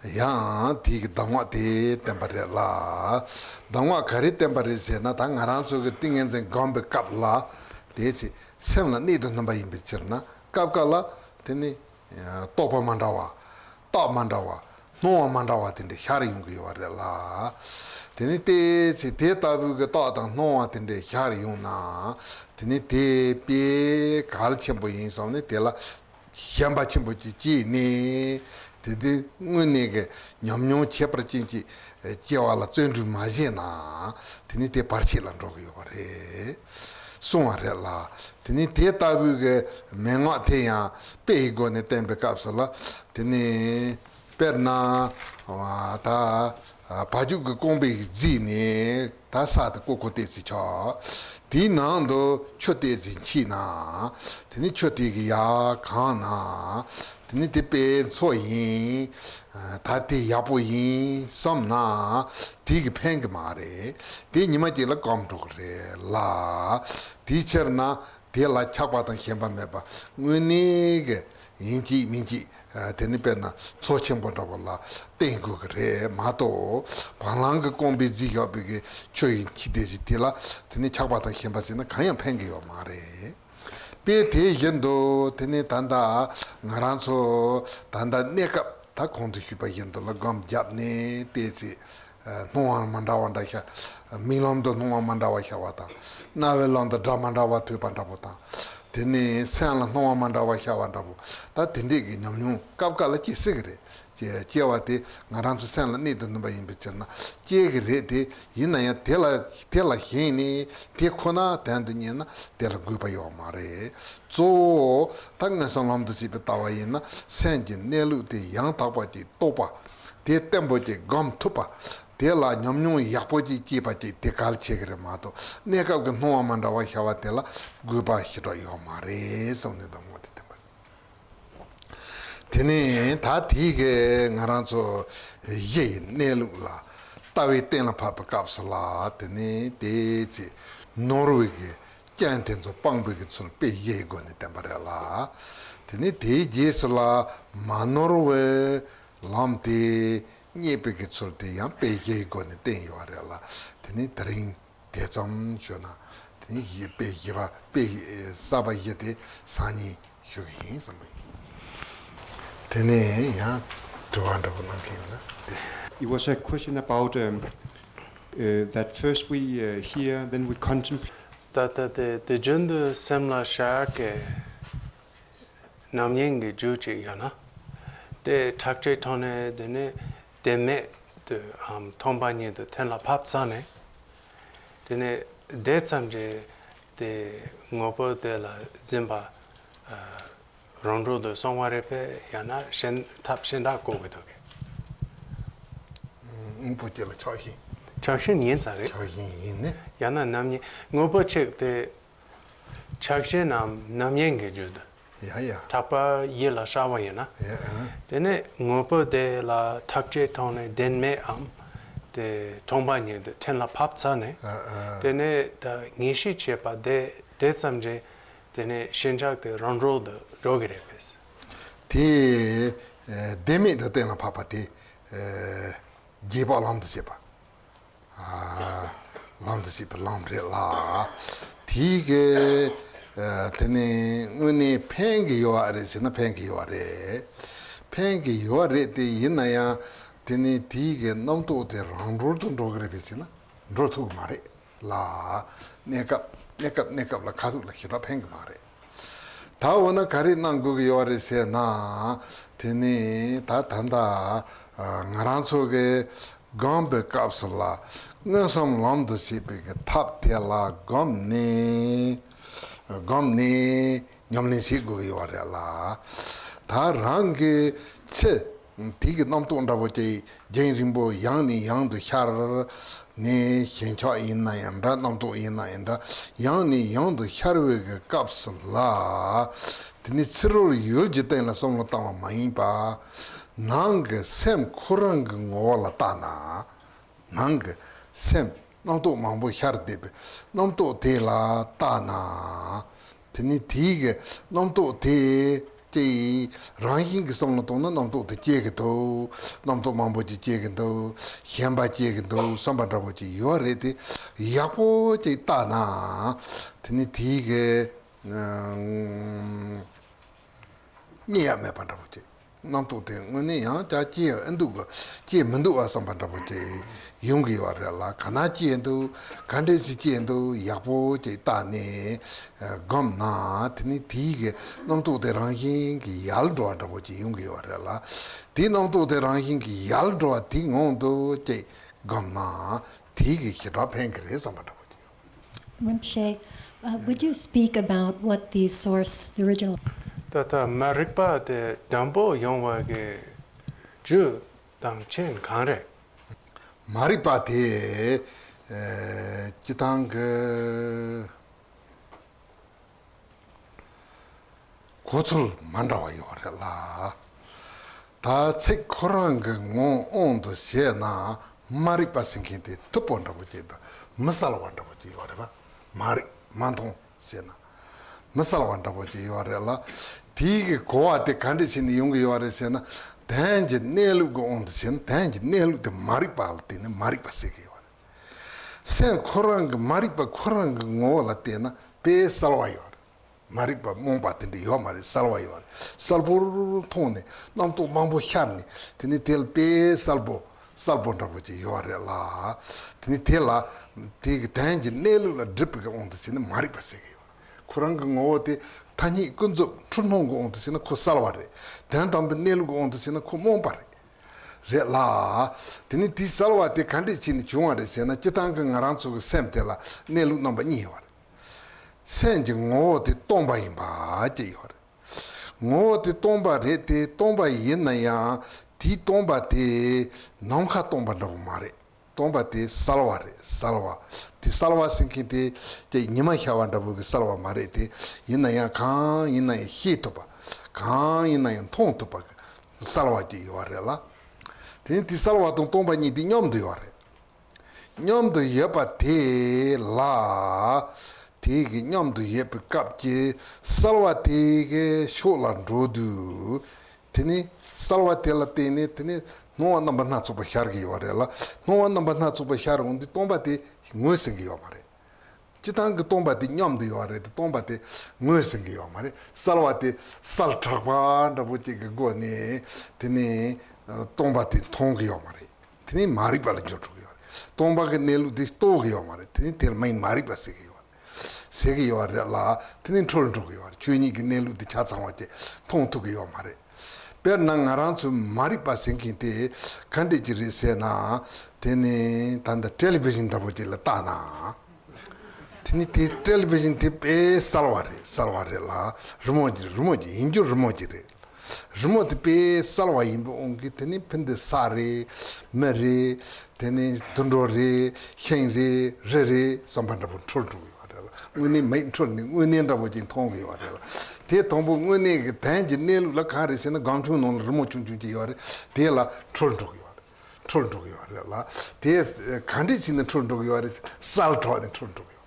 ཡང་དེའི་གདམས་ངག་དེ་བསྟན་པ་རེད་ལ། གདམས་ངག་ག་རེ་བསྟན་པ་རེད་ཟེར་ན། ད་ང་རང་ཚོ་གི་ཏིང་ངེ་འཛིན་སྒོམ་པའི་སྐབས་ལ་དེའི་ཚེ་སེམས་ལ་གནད་དུ་བསྣུན་པ་ཡིན་པའི་ཕྱིར་ན། སྐབས་འགའ་ལ་དེ་ནི་རྟོག་པ་མ་འདྲ་བ། རྟགས་མ་འདྲ་བ། སྣང་བ་མ་འདྲ་བ་དེ་འདྲ་ཤར་ཡོང་གི་ཡོད་རེད་ལ། དེ་ནི་དེའི་ཚེ་དེ་ལྟ་བུའི་གི་རྟགས་དང་སྣང་བ་དེ་འདྲ་ཤར་ཡོང་ན། དེ་ནི་དེ་དཔེ་གལ་ཆེན་པོ་ཡིན་བསམ་ནས་དེ་ལ་ཞེན་པ་ཆེན་པོ་ཅིག་སྐྱེས་ནས། དེ་དེ་དངོས་གནས་ཀྱི་ཉམས་མྱོང་ཁྱད་པར་ཅན་ཅིག་སྐྱེ་བ་ལ་བརྩོན་འགྲུས་མ་བྱས་ན། དེ་ནི་དེ་བར་ཆད་ལ་འགྲོ་གི་ཡོད་རེད་གསུངས་པ་རེད་ལ། དེ་ནི་དེ་ལྟ་བུའི་གི་མན་ངག་དེ་ཡང་དཔེ་ཡི་སྒོ་ནས་བསྟན་པའི་སྐབས་སུ་ལ། དེ་ནི་དཔེར་ན་ད་བ་ཕྱུགས་ཀྱི་རྐང་པའི་རྩིས་ནས་ད་ས་དེ་ཀོ་ཀོ་བལྟས་ཚེ་ཆགས། དེའི་ནང་དུ་ཆུ་བལྟས་ཚེ་འཁྱིལ་ན། དེ་ནི་ཆུ་དེ་གི་ཡར་གང་ན། དེ་ནི་དེ་དཔེ་མཚོན་ཡིན། ད་དེ་ཡག་པོ་ཡིན་བསམ་ན། དེ་གི་ཕན་གི་མ་རེད། དེ་ཉི་མ་གཅིག་ལ་སྐམ་འགྲོ་གི་རེད་ལ། དེའི་ཕྱིར་ན། དེ་ལ་ཆགས་པ་དང་ཞེན་པ་མེད་པ། དངོས་གནས་ཀྱི་ཡིན་གཅིག་མིན་གཅིག་དེ་ནི་དཔེར་ན་མཚོ་ཆེན་པོ་འདྲ་པོ་ལ་བརྟེན་དགོས་ཀྱི་རེད་མ་གཏོགས། བ་ལང་གི་རྐང་པའི་རྩིས་བཞག་པའི་གི་ཆུ་ཡི་འཁྱིལ་དེ་ཞིག་དེ་ལ་དེ་ནི་ཆགས་པ་དང་ཞེན་པ་ཟེར་ན་གང་ཡང་ཕན་གྱི་ཡོད་མ་རེད། དཔེ་དེ་བཞིན་དུ་དེ་ནི་ད་ལྟ་ང་རང་ཚོ་ད་ལྟ་གནས་སྐབས་ད་གོང་དུ་ཞུས་པ་བཞིན་དུ་ལ་སྒོམ་བརྒྱབ་ནས་བལྟས་ཚེ། སྣང་བ་མ་འདྲ་བ་འདྲ་ཤར། རྨི་ལམ་དུ་སྣང་བ་མ་འདྲ་བ་ཤར་བ་དང་། རྣ་བའི་ལམ་དུ་སྒྲ་མ་འདྲ་བ་ཐོས་པ་འདྲ་པོ་དང་། དེ་ནས་སེམས་ལ་སྣང་བ་མ་འདྲ་བ་ཤར་བ་འདྲ་པོ། ད་དེ་འདྲས་ཀྱི་ཉམས་མྱོང་སྐབས་འགའ་ལ་སྐྱེ་སྲིད་ཀྱི་རེད། སྐྱེ་སྐྱེ་བ་དེ་ང་རང་ཚོ་སེམས་ལ་གནད་དུ་བསྣུན་པ་ཡིན་པའི་ཕྱིར་ན་སྐྱེ་གི་རེད་དེ། ཡིན་ན་ཡང་དེ་ལ་དེ་ལ་ཞེན་ནས་དེ་ཁོ་ན་དོན་དུ་གཉེར་ན་དེ་ལ་དགོས་པ་ཡོད་མ་རེད། གཙོ་བོ་ད་མངོན་སུམ་ལམ་དུ་བྱེད་པའི་ལྟ་བ་ཡིན་ན་སེམས་ཀྱི་གནས་ལུགས་དེ་ཡང་དག་པ་ཅིག་རྟོགས་པ། དེ་བརྟན་པོ་ཅིག་སྒོམ་ཐུབ་པ། དེ་ལ་ཉམས་མྱོང་ཡག་པོ་ཅིག་སྐྱེས་པ་ཅིག་དེ་གལ་ཆེ་གི་རེད་མ་གཏོགས། གནས་སྐབས་ཀྱི་སྣང་བ་མ་འདྲ་བ་ཤར་བ་དེ་ལ་དགོས་པ་ཞེ་དྲག་ཡོད་མ་རེད་གསུངས་ནས་གདམས་ངག་དེ་བསྟན་པ་རེད། དེ་ནས་ད་དེའི་གི་ང་རང་ཚོ་གཞི་ཡི་གནས་ལུགས་ལ་ལྟ་བས་གཏན་ལ་ཕབ་པའི་སྐབས་སུ་ལ། དེ་ནས་དེའི་ཚེ་ནོར་བུའི་གི་རྐྱེན་དེ་ཚོ་སྤངས་པའི་གི་ཚུལ་དཔེ་བཞིའི་སྒོ་ནས་བསྟན་པ་རེད་ལ། དེ་ནས་དེའི་རྗེས་སུ་ལ་མ་ནོར་བའི་ལམ་དེ་རྙེད་པའི་གི་ཚུལ་དེ་ཡང་དཔེ་བཞིའི་སྒོ་ནས་བསྟན་ཡོད་རེད་ལ། དེ་ནས་དེ་རིང་དེ་ཙམ་ཞུ་ན། དེ་ནས་བཞི་དཔེ་བཞི་པ་དཔེ་བཞི་གསར་པ་བཞི་དེ་སང་ཉིན་ཞུ་གི་ཡིན་བསམ་པ་ཡིན། དེ་ནས་ཡང་དྲི་བ་འདྲ་པོ་གནང་མཁན་ཡོད་ན་དེ། It was a question about, um, uh, that first we, uh, hear, then we contemplate. ད་ལྟ་དེ་དུས་རྒྱུན་དུ་སེམས་ལ་ཤར་གི་རྣམ་གཡེང་གི་རྒྱུ་ཅིག་ཡོད་ན། དེ་ཐག་བཅད་ཐོག་ནས་དེ་ནས་བདེན་མེད་དུ་འམ་མཐོང་བ་ཉིད་དུ་གཏན་ལ་ཕབ་ཚར་ནས། དེ་ནས་དེ་ཙམ་གྱིས་དེ་དངོས་པོ་དེ་ལ་འཛིན་པ་རང་གྲོལ་དུ་སོང་བ་རེད་པས། ཡང་ན་གཞན་ཐབས་གཞན་དག་དགོས་ཀྱི་འདུག་གས། དངོས་པོ་དེ་ལ་ཆགས་ཞེན། ཆགས་ཞེན་ཡིན་ས་རེད། ཆགས་ཞེན་ཡིན་ནི། ཡང་ན་རྣམ་གཡེང་། དངོས་པོ་གཅིག་དེ་ཆགས་ཞེན་ནམ་རྣམ་གཡེང་གི་རྒྱུ་དུ། ཡ་ཡ། ཐག་པ་ཡིད་ལ་ཤར་བ་ཡིན་ན། ཡ་ཨ། དེ་ནས་དངོས་པོ་དེ་ལ་ཐག་བཅད་ཐོག་ནས་བདེན་མེད་འམ། དེ་མཐོང་བ་ཉིད་དུ་གཏན་ལ་ཕབ་ཚར་ནས། ཨ་ཨ། དེ་ནས་ད་ངེས་ཤེས་བྱེད་པ་དེ་དེ་ཙམ་གྱིས་དེ་ནས་ཞེན་ཆགས་དེ་རང་གྲོལ་དུ་འགྲོ་གི་རེད་པས། དེ་བདེན་མེད་དུ་གཏན་ལ་ཕབ་པ་དེ་རྗེས་དཔག་ལམ་དུ་བྱེད་པ། ལམ་དུ་བྱེད་པའི་ལམ་རེད་ལ། དེའི་གི་དེ་ནི་དངོས་གནས་ཕན་གྱི་ཡོད་རེད་ཟེར་ན་ཕན་གྱི་ཡོད་རེད། ཕན་གྱི་ཡོད་རེད་དེ། ཡིན་ན་ཡང་དེ་ནི་དེའི་གི་རྣམ་རྟོག་དེ་རང་གྲོལ་དུ་འགྲོ་གི་རེད་པས་ཟེར་ན་འགྲོ་ཐུབ་ཀྱི་མ་རེད་ལ། གནས་སྐབས་གནས་སྐབས་གནས་སྐབས་ལ་ཁ་ཐུག་ལ་ཞེ་དྲག་ཕན་གྱི་མ་རེད། ད་འོ་ན་ག་རེ་གནང་དགོས་ཀྱི་ཡོད་རེད་ཟེར་ན། དེ་ནི་ད་ད་ལྟ་ང་རང་ཚོ་གི་སྒོམ་པའི་སྐབས་སུ་ལ་མངོན་སུམ་ལམ་དུ་བྱེད་པའི་གི་ཐབས་དེ་ལ་བསྒོམས་ནས། བསྒོམས་ནས་ཉམས་ལེན་བྱེད་དགོས་ཀྱི་ཡོད་རེད་ལ། ད་རང་གི་ཚེ་དེ་གི་རྣམ་རྟོག་འདྲ་པོ་ཅིག་རྒྱུན་རིང་པོ་ཡང་ནས་ཡང་དུ་ཤར་ནས་ཞེན་ཆགས་ཡིན་ན་ཡང་འདྲ། རྣམ་རྟོག་ཡིན་ན་ཡང་འདྲ། ཡང་ནས་ཡང་དུ་ཤར་བའི་གི་སྐབས་སུ་ལ། དེ་ནི་ཕྱི་རོལ་ཡུལ་གྱི་སྟེང་ལ་བསམ་བློ་བཏང་བ་མ་ཡིན་པ། ནང་གི་སེམས་ཁོ་རང་གི་ངོ་བོ་ལ་བལྟ་ན། ནང་གི་སེམས་རྣམ་རྟོག་མང་པོ་ཤར་བསྡད་པའི་རྣམ་རྟོག་དེ་ལ་བལྟ་ན། དེ་ནི་དེའི་གི་རྣམ་རྟོག་དེ་ཅིག་རང་བཞིན་གྱི་བསམ་བློ་གཏོང་ན་རྣམ་རྟོག་དེ་སྐྱེ་གི་འདུག་རྣམ་རྟོག་མང་པོ་ཅིག་སྐྱེ་གི་འདུག་ཞེན་པ་སྐྱེ་གི་འདུག་བསམ་པ་འདྲ་པོ་ཅིག་ཡོད་རེད་དེ། ཡག་པོ་ཅིག་བལྟ་ན། དེ་ནི་དེའི་གི་རྙེད་ཡ་མེད་པ་འདྲ་པོ་ཅིག་རྣམ་རྟོག་དེ་དངོས་གནས་ཡང་བསྐྱར་སྐྱེ་ཨེ་འདུག་གི། སྐྱེ་མི་འདུག་བ་བསམ་པ་འདྲ་པོ་ཅིག་ཡོང་གི་ཡོད་རེད་ལ། ག་ན་སྐྱེ་འདུག་ག་འདྲས་སེ་སྐྱེ་འདུག་ཡག་པོ་ཅིག་བལྟ་ནས་བསྒོམས་ན། དེ་ནི་དེའི་གི་རྣམ་རྟོག་དེ་རང་བཞིན་གྱིས་ཡལ་འགྲོ་བ་འདྲ་པོ་ཅིག་ཡོང་གི་ཡོད་རེད་ལ། དེའི་རྣམ་རྟོག་དེ་རང་བཞིན་གྱིས་ཡལ་འགྲོ་བ་དེའི་ངང་དུ་ཅིག་བསྒོམས་ན། དེའི་གི་ཞེ་དྲག་ཕན་གི་རེད་བསམ་པ་འདྲ་པོ་ཅིག་ཡོད། Rinpoche, uh, would you speak about what the source, the original ད་ལྟ་མ་རིག་པ་དེ་དང་པོ་ཡོང་བ་གི་རྒྱུ་དང་རྐྱེན་གང་རེད། མ་རིག་པ་དེ་ཨེ་སྤྱི་བཏང་གི་གོ་ཚུལ་མ་འདྲ་བ་ཡོད་རེད་ལ། ད་ཚིག་ཁོ་རང་གི་ངོ་དབང་དུ་བྱས་ན་མ་རིག་པ་ཟེར་མཁན་དེ་མཐུག་པོ་འདྲ་པོ་ཅིག་དང་མི་གསལ་བ་འདྲ་པོ་ཅིག་ཡོད་རེད་པ། མ་རིག་མ་མཐོང་ཟེར་ན། མི་གསལ་བ་འདྲ་པོ་ཅིག་ཡོད་རེད་ལ། དེའི་གི་གོ་བ་དེ་ག་འདྲ་བྱས་ནས་ཡོང་གི་ཡོད་རེད་ཟེར་ན། དོན་གྱི་གནས་ལུགས་ཀྱི་དབང་དུ་བྱས་ན། དོན་གྱི་གནས་ལུགས་དེ་མ་རིག་པ་ལ་བརྟེན་ནས་མ་རིག་པ་ཟེར་གི་ཡོད་རེད། སེམས་ཁོ་རང་གི་མ་རིག་པ་ཁོ་རང་གི་ངོ་བོ་ལ་བལྟས་ན་དཔེ་གསལ་བ་ཡོད་རེད། མ་རིག་པ་རྨོངས་པ་དེ་འདྲ་ཡོད་མ་རེད། གསལ་བ་ཡོད་རེད། གསལ་པོར་མཐོང་ནས་རྣམ་རྟོག་མང་པོ་ཤར་ནས། དེ་ནས་དེ་ལ་དཔེ་གསལ་པོ་གསལ་པོ་འདྲ་པོ་ཅིག་ཡོད་རེད་ལ། དེ་ནས་དེ་ལ་དེ་གི་དོན་གྱི་གནས་ལུགས་ལ་སྒྲིབ་པའི་དབང་དུ་བྱས་ནས་མ་རིག་པ་ཟེར་གི་ཡོད་རེད། ཁོ་རང་གི་ངོ་བོ་དེ་ཐ་སྙད་ཀུན་རྫོབ་འཁྲུལ་སྣང་གི་དབང་དུ་བྱས་ན་ཁོ་གསལ་བ་རེད། དོན་དམ་པའི་གནས་ལུགས་ཀྱི་དབང་དུ་བྱས་ན་ཁོ་རྨོངས་པ་རེད། རེད་ལ། དེ་ནི་དེའི་གསལ་བ་དེ་ག་འདྲས་བྱས་ནས་བྱུང་བ་རེད་ཟེར་ན། སྤྱིར་བཏང་གི་ང་རང་ཚོ་གི་སེམས་དེ་ལ་གནས་ལུགས་རྣམ་པ་གཉིས་ཡོད་རེད། སེམས་ཀྱི་ངོ་བོ་དེ་སྟོང་པ་ཡིན་པ་ཅིག་ཡོད་རེད། ངོ་བོ་དེ་སྟོང་པ་རེད་དེ། སྟོང་པ་ཡིན་ན་ཡང་དེའི་སྟོང་པ་དེ་ནམ་མཁའ་སྟོང་པ་འདྲ་པོ་མ་རེད། སྟོང་པ་དེ་གསལ་བ་རེད། གསལ་བ་དེ། གསལ་བ་ཟེར་མཁན་དེ་ཀྱི་ཉི་མ་ཤར་བ་འདྲ་པོ་གི་གསལ་བ་མ་རེད་དེ། ཡིན་ན་ཡང་གང་ཡིན་ན་ཡང་ཤེས་ཐུབ་པ། གང་ཡིན་ན་ཡང་མཐོང་ཐུབ་པ་གི་གསལ་བ་ཅིག་ཡོད་རེད་ལ། དེ་ནི་དེ་གསལ་བ་དང་སྟོང་པ་གཉིས་དེ་མཉམ་དུ་ཡོད་རེད། མཉམ་དུ་ཡོད་པ་དེ་ལ། དེ་གི་མཉམ་དུ་ཡོད་པའི་སྐབས་ཀྱི་གསལ་བ་དེ་གི་ཕྱོགས་ལ་འགྲོ་དུས། དེ་ནི་གསལ་བ་དེ་ལ་བརྟེན་ནས་དེ་ནི་སྣང་བ་རྣམ་པ་སྣ་ཚོགས་པ་ཤར་གི་ཡོད་རེད་ལ། སྣང་བ་རྣམ་པ་སྣ་ཚོགས་པ་ཤར་འོང་དུས་སྟོང་པ་དེ་ངོས་ཟིན་གི་ཡོད་མ་རེད། སྤྱིར་བཏང་གི་སྟོང་པ་དེ་མཉམ་དུ་ཡོད་རེད་དེ། སྟོང་པ་དེ་ངོས་ཟིན་གི་ཡོད་མ་རེད། གསལ་བ་དེ་གསལ་དྲགས་པ་འདྲ་པོ་ཅིག་གི་སྒོ་ནས་དེ་ནི་སྟོང་པ་དེ་མཐོང་གི་ཡོད་མ་རེད། དེ་ནི་མ་རིག་པ་ལ་འགྱུར་འགྲོ་གི་ཡོད་རེད། སྟོང་པ་གི་གནས་ལུགས་དེ་རྟོགས་གི་ཡོད་མ་རེད། དེ་ནི་དེ་ལ་མ་ཡིན་མ་རིག་པ་ཟེར་གི་ཡོད་རེད། ཟེར་གི་ཡོད་རེད་ལ། དེ་ནི་འཁྲུལ་འགྲོ་གི་ཡོད་རེད། ཆོས་ཉིད་ཀྱི་གནས་ལུགས་དེ་ཆ་ཚང་བ་ཅིག་མཐོང་ཐུབ་གི་ཡོད་མ་རེད། དཔེར་ན་ང་རང་ཚོའི་མ་རིག་པ་ཟེར་མཁན་དེ་ག་འདྲས་ཅིག་རེད་ཟེར་ན། དེ་ནི་ད་ལྟ་ཊེ་ལི་བི་ཤིན་འདྲ་པོ་ཅིག་ལ་བལྟས་ན། དེ་ནི་དེ་ཊེ་ལི་བི་ཤིན་དེ་དཔེ་གསལ་བ་རེད། གསལ་བ་རེད་ལ། རི་མོ་ཅིག་རེད། རི་མོ་ཅིག་ཡིན་རྒྱུ་རི་མོ་ཅིག་རེད། རི་མོ་དེ་དཔེ་གསལ་བ་ཡིན་པའི་དབང་གིས་དེ་ནི་ཕན་བདེ་ས་རེད། མི་རེད། དེ་ནི་དུད་འགྲོ་རེད། ཤིང་རེད། རི་རེད་བསམ་པ་འདྲ་པོ་འཁྲུལ་འགྲོ་གི་ཡོད་རེད་ལ། དངོས་གནས་མེད། འཁྲུལ་ནས་དངོས་གནས་འདྲ་པོ་ཅིག་མཐོང་གི་ཡོད་རེད་ལ། དེ་དང་པོ་དངོས་གནས་ཀྱི་དོན་གྱི་གནས་ལུགས་ལ་གང་རེད་ཟེར་ན། སྒམ་ཆུང་ནང་ལ་རི་མོ་ཆུང་ཆུང་ཅིག་ཡོད་རེད། དེ་ལ་འཁྲུལ་འགྲོ་གི་ཡོད་རེད། འཁྲུལ་འགྲོ་གི་ཡོད་རེད་ལ། དེ་ག་འདྲས་བྱས་ནས་འཁྲུལ་འགྲོ་གི་ཡོད་རེད། གསལ་དྲགས་ནས་འཁྲུལ་འགྲོ་གི་ཡོད་རེད།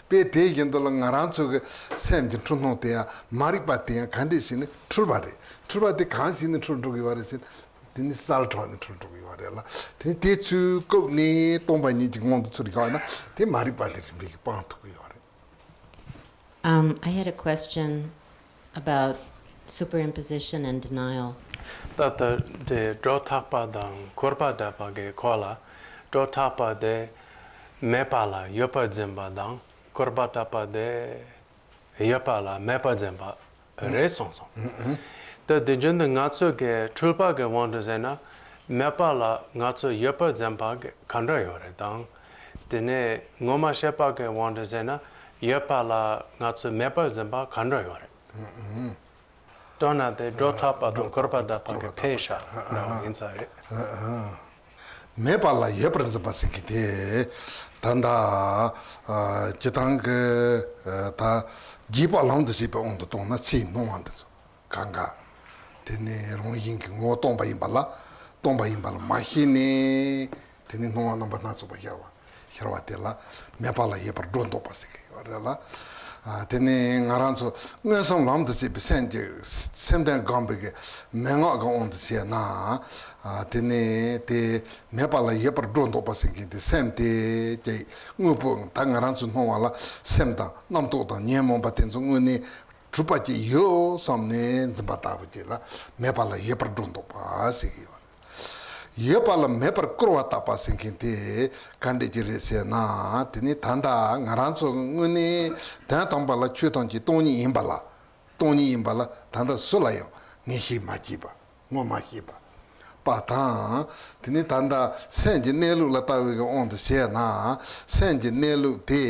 དཔེ་དེ་བཞིན་དུ་ལ་ང་རང་ཚོ་གི་སེམས་ཀྱི་འཁྲུལ་སྣང་དེ་ཡང་མ་རིག་པ་དེ་ཡང་ག་འདྲས་བྱས་ནས་འཁྲུལ་པ་རེད། འཁྲུལ་པ་དེ་གང་བྱས་ནས་འཁྲུལ་འགྲོ་གི་ཡོད་རེད་ཟེར་ན། དེ་ནི་གསལ་དྲགས་ནས་འཁྲུལ་འགྲོ་གི་ཡོད་རེད་ལ། དེ་ནི་དེ་ཚོའི་སྐབས་ནས་སྟོང་པ་ཉིད་ཀྱི་ངང་དུ་ཚུར་བཞག་ན་དེ་མ་རིག་པ་དེ་རིམ་པས་ཀྱིས་སྤང་ཐུབ་ཀྱི་ཡོད་རེད། Um, I had a question about superimposition and denial. ད་ལྟ་དེ་སྒྲོ་བཏགས་པ་དང་འཁོར་བ་སྒྲ་པ་གི་སྐོར་ལ། སྒྲོ་བཏགས་པ་དེ་མེད་པ་ལ་ཡོད་པར་འཛིན་པ་དང་། འཁོར་བ་སྒྲ་པ་དེ་ཡོད་པ་ལ་མེད་པར་འཛིན་པ་རེད་གསུངས་སོང་། ད་དེ་བཞིན་དུ་ང་ཚོ་གི་འཁྲུལ་པ་གི་དབང་དུ་བྱས་ན། མེད་པ་ལ་ང་ཚོ་ཡོད་པར་འཛིན་པ་གི་ག་འདྲ་ཡོད་རེད་དང་། དེ་ནས་ངོ་མ་ཤེས་པ་གི་དབང་དུ་བྱས་ན། ཡོད་པ་ལ་ང་ཚོས་མེད་པར་འཛིན་པ་ག་འདྲ་ཡོད་རེད། སྤྲོ་ན་དེ་སྒྲོ་བཏགས་པ་དང་སྒྲོ་བཏགས་པ་བཀོད་པ་དག་པ་གི་འཕེན་བྱ་འདྲ་བ་ཡིན་ས་རེད། མེད་པ་ལ་ཡོད་པར་འཛིན་པ་ཟེར་མཁན་དེ། ད་ལྟ་སྤྱིར་བཏང་གི་ད་རྒྱས་པ་ལམ་དུ་བྱེད་པའི་དབང་དུ་བཏང་ན་ཚེ་སྣང་བ་འདི་ཚོ་གང་ག་དེ་ནི་རང་བཞིན་གྱི་ངོ་བོ་སྟོང་པ་ཡིན་པ་ལ་སྟོང་པ་ཡིན་པ་ལ་མ་ཤེས་ནས་དེ་ནི་སྣང་བ་རྣམ་པ་སྣ་ཚོགས་པ་ཤར་བ། ཤར་བ་དེ་ལ་མེད་པ་ལ་ཡོད་པར་སྒྲོ་འདོགས་པ་ཟེར་གྱི་ཡོད་རེད་ལ། དེ་ནས་ང་རང་ཚོ་མངོན་སུམ་ལམ་དུ་བྱེད་པའི་སེམས་ཀྱི་སེམས་ལྡན་སྒོམ་པའི་གི་མན་ངག་གི་དབང་དུ་བྱས་ན། དེ་ནས་དེ་མེད་པ་ལ་ཡོད་པར་སྒྲོ་འདོགས་པ་ཟེར་མཁན་དེ་སེམས་དེ་ཀྱི་དངོས་པོ་ད་ང་རང་ཚོ་སྣང་བ་ལ་སེམས་དང་རྣམ་རྟོག་དང་ཉོན་མོངས་པ་དེ་ཚོ་དངོས་གནས་གྲུབ་པ་ཅིག་ཡོད་བསམ་ནས་འཛིན་པ་ལྟ་བུ་ཅིག་ལ་མེད་པ་ལ་ཡོད་པར་སྒྲོ་འདོགས་པ་ཟེར་གྱི་ཡོད། ཡོད་པ་ལ་མེད་པར་སྐུར་བ་བཏབ་པ་ཟེར་མཁན་དེ་ག་འདྲས་ཅིག་རེད་ཟེར་ན། དེ་ནི་ད་ལྟ་ང་རང་ཚོ་དངོས་གནས་དོན་དམ་པ་ལ་ཆོས་ཐམས་ཅད་སྟོང་ཉིད་ཡིན་པ་ལ། སྟོང་ཉིད་ཡིན་པ་ལ་ད་ལྟ་སུ་ལ་ཡང་ངེས་ཤེས་མ་སྐྱེས་པ། ངོ་མ་ཤེས་པ། པ་དང་། དེ་ནི་ད་ལྟ་སེམས་ཀྱི་གནས་ལུགས་ལ་ལྟ་བའི་གི་དབང་དུ་བྱས་ན། སེམས་ཀྱི་གནས་ལུགས་དེ་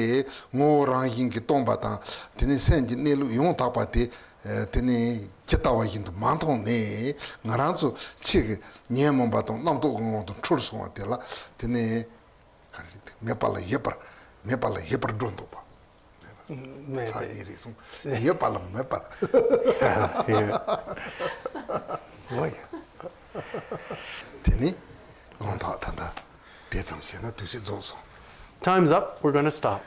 ངོ་བོ་རང་བཞིན་གྱིས་སྟོང་པ་དང་། དེ་ནི་སེམས་ཀྱི་གནས་ལུགས་ཡང་དག་པ་དེ། དེ་ནི་ཇི་ལྟ་བ་བཞིན་དུ་མ་མཐོང་ནས་ང་རང་ཚོ་ཕྱི་གི་ཉོན་མོངས་པ་དང་རྣམ་རྟོག་གི་ངང་དུ་འཁྲུལ་སོང་བ་དེ་ལ་དེ་ནི་ག་རེ་རེད། མེད་པ་ལ་ཡོད་པར་མེད་པ་ལ་ཡོད་པར་སྒྲོ་འདོགས་པ། མེད་པ། མེད་པ། ཚར་གཉིས་རེད་སོང་། ཡོད་པ་ལ་མེད་པར། ཡོད། འོ་ཡ། དེ་ནི་དགོངས་དག་ད་ལྟ་དེ་ཙམ་བྱས་ན་དུས་ཚོད་རྫོགས་སོང་། Time's up. We're gonna stop.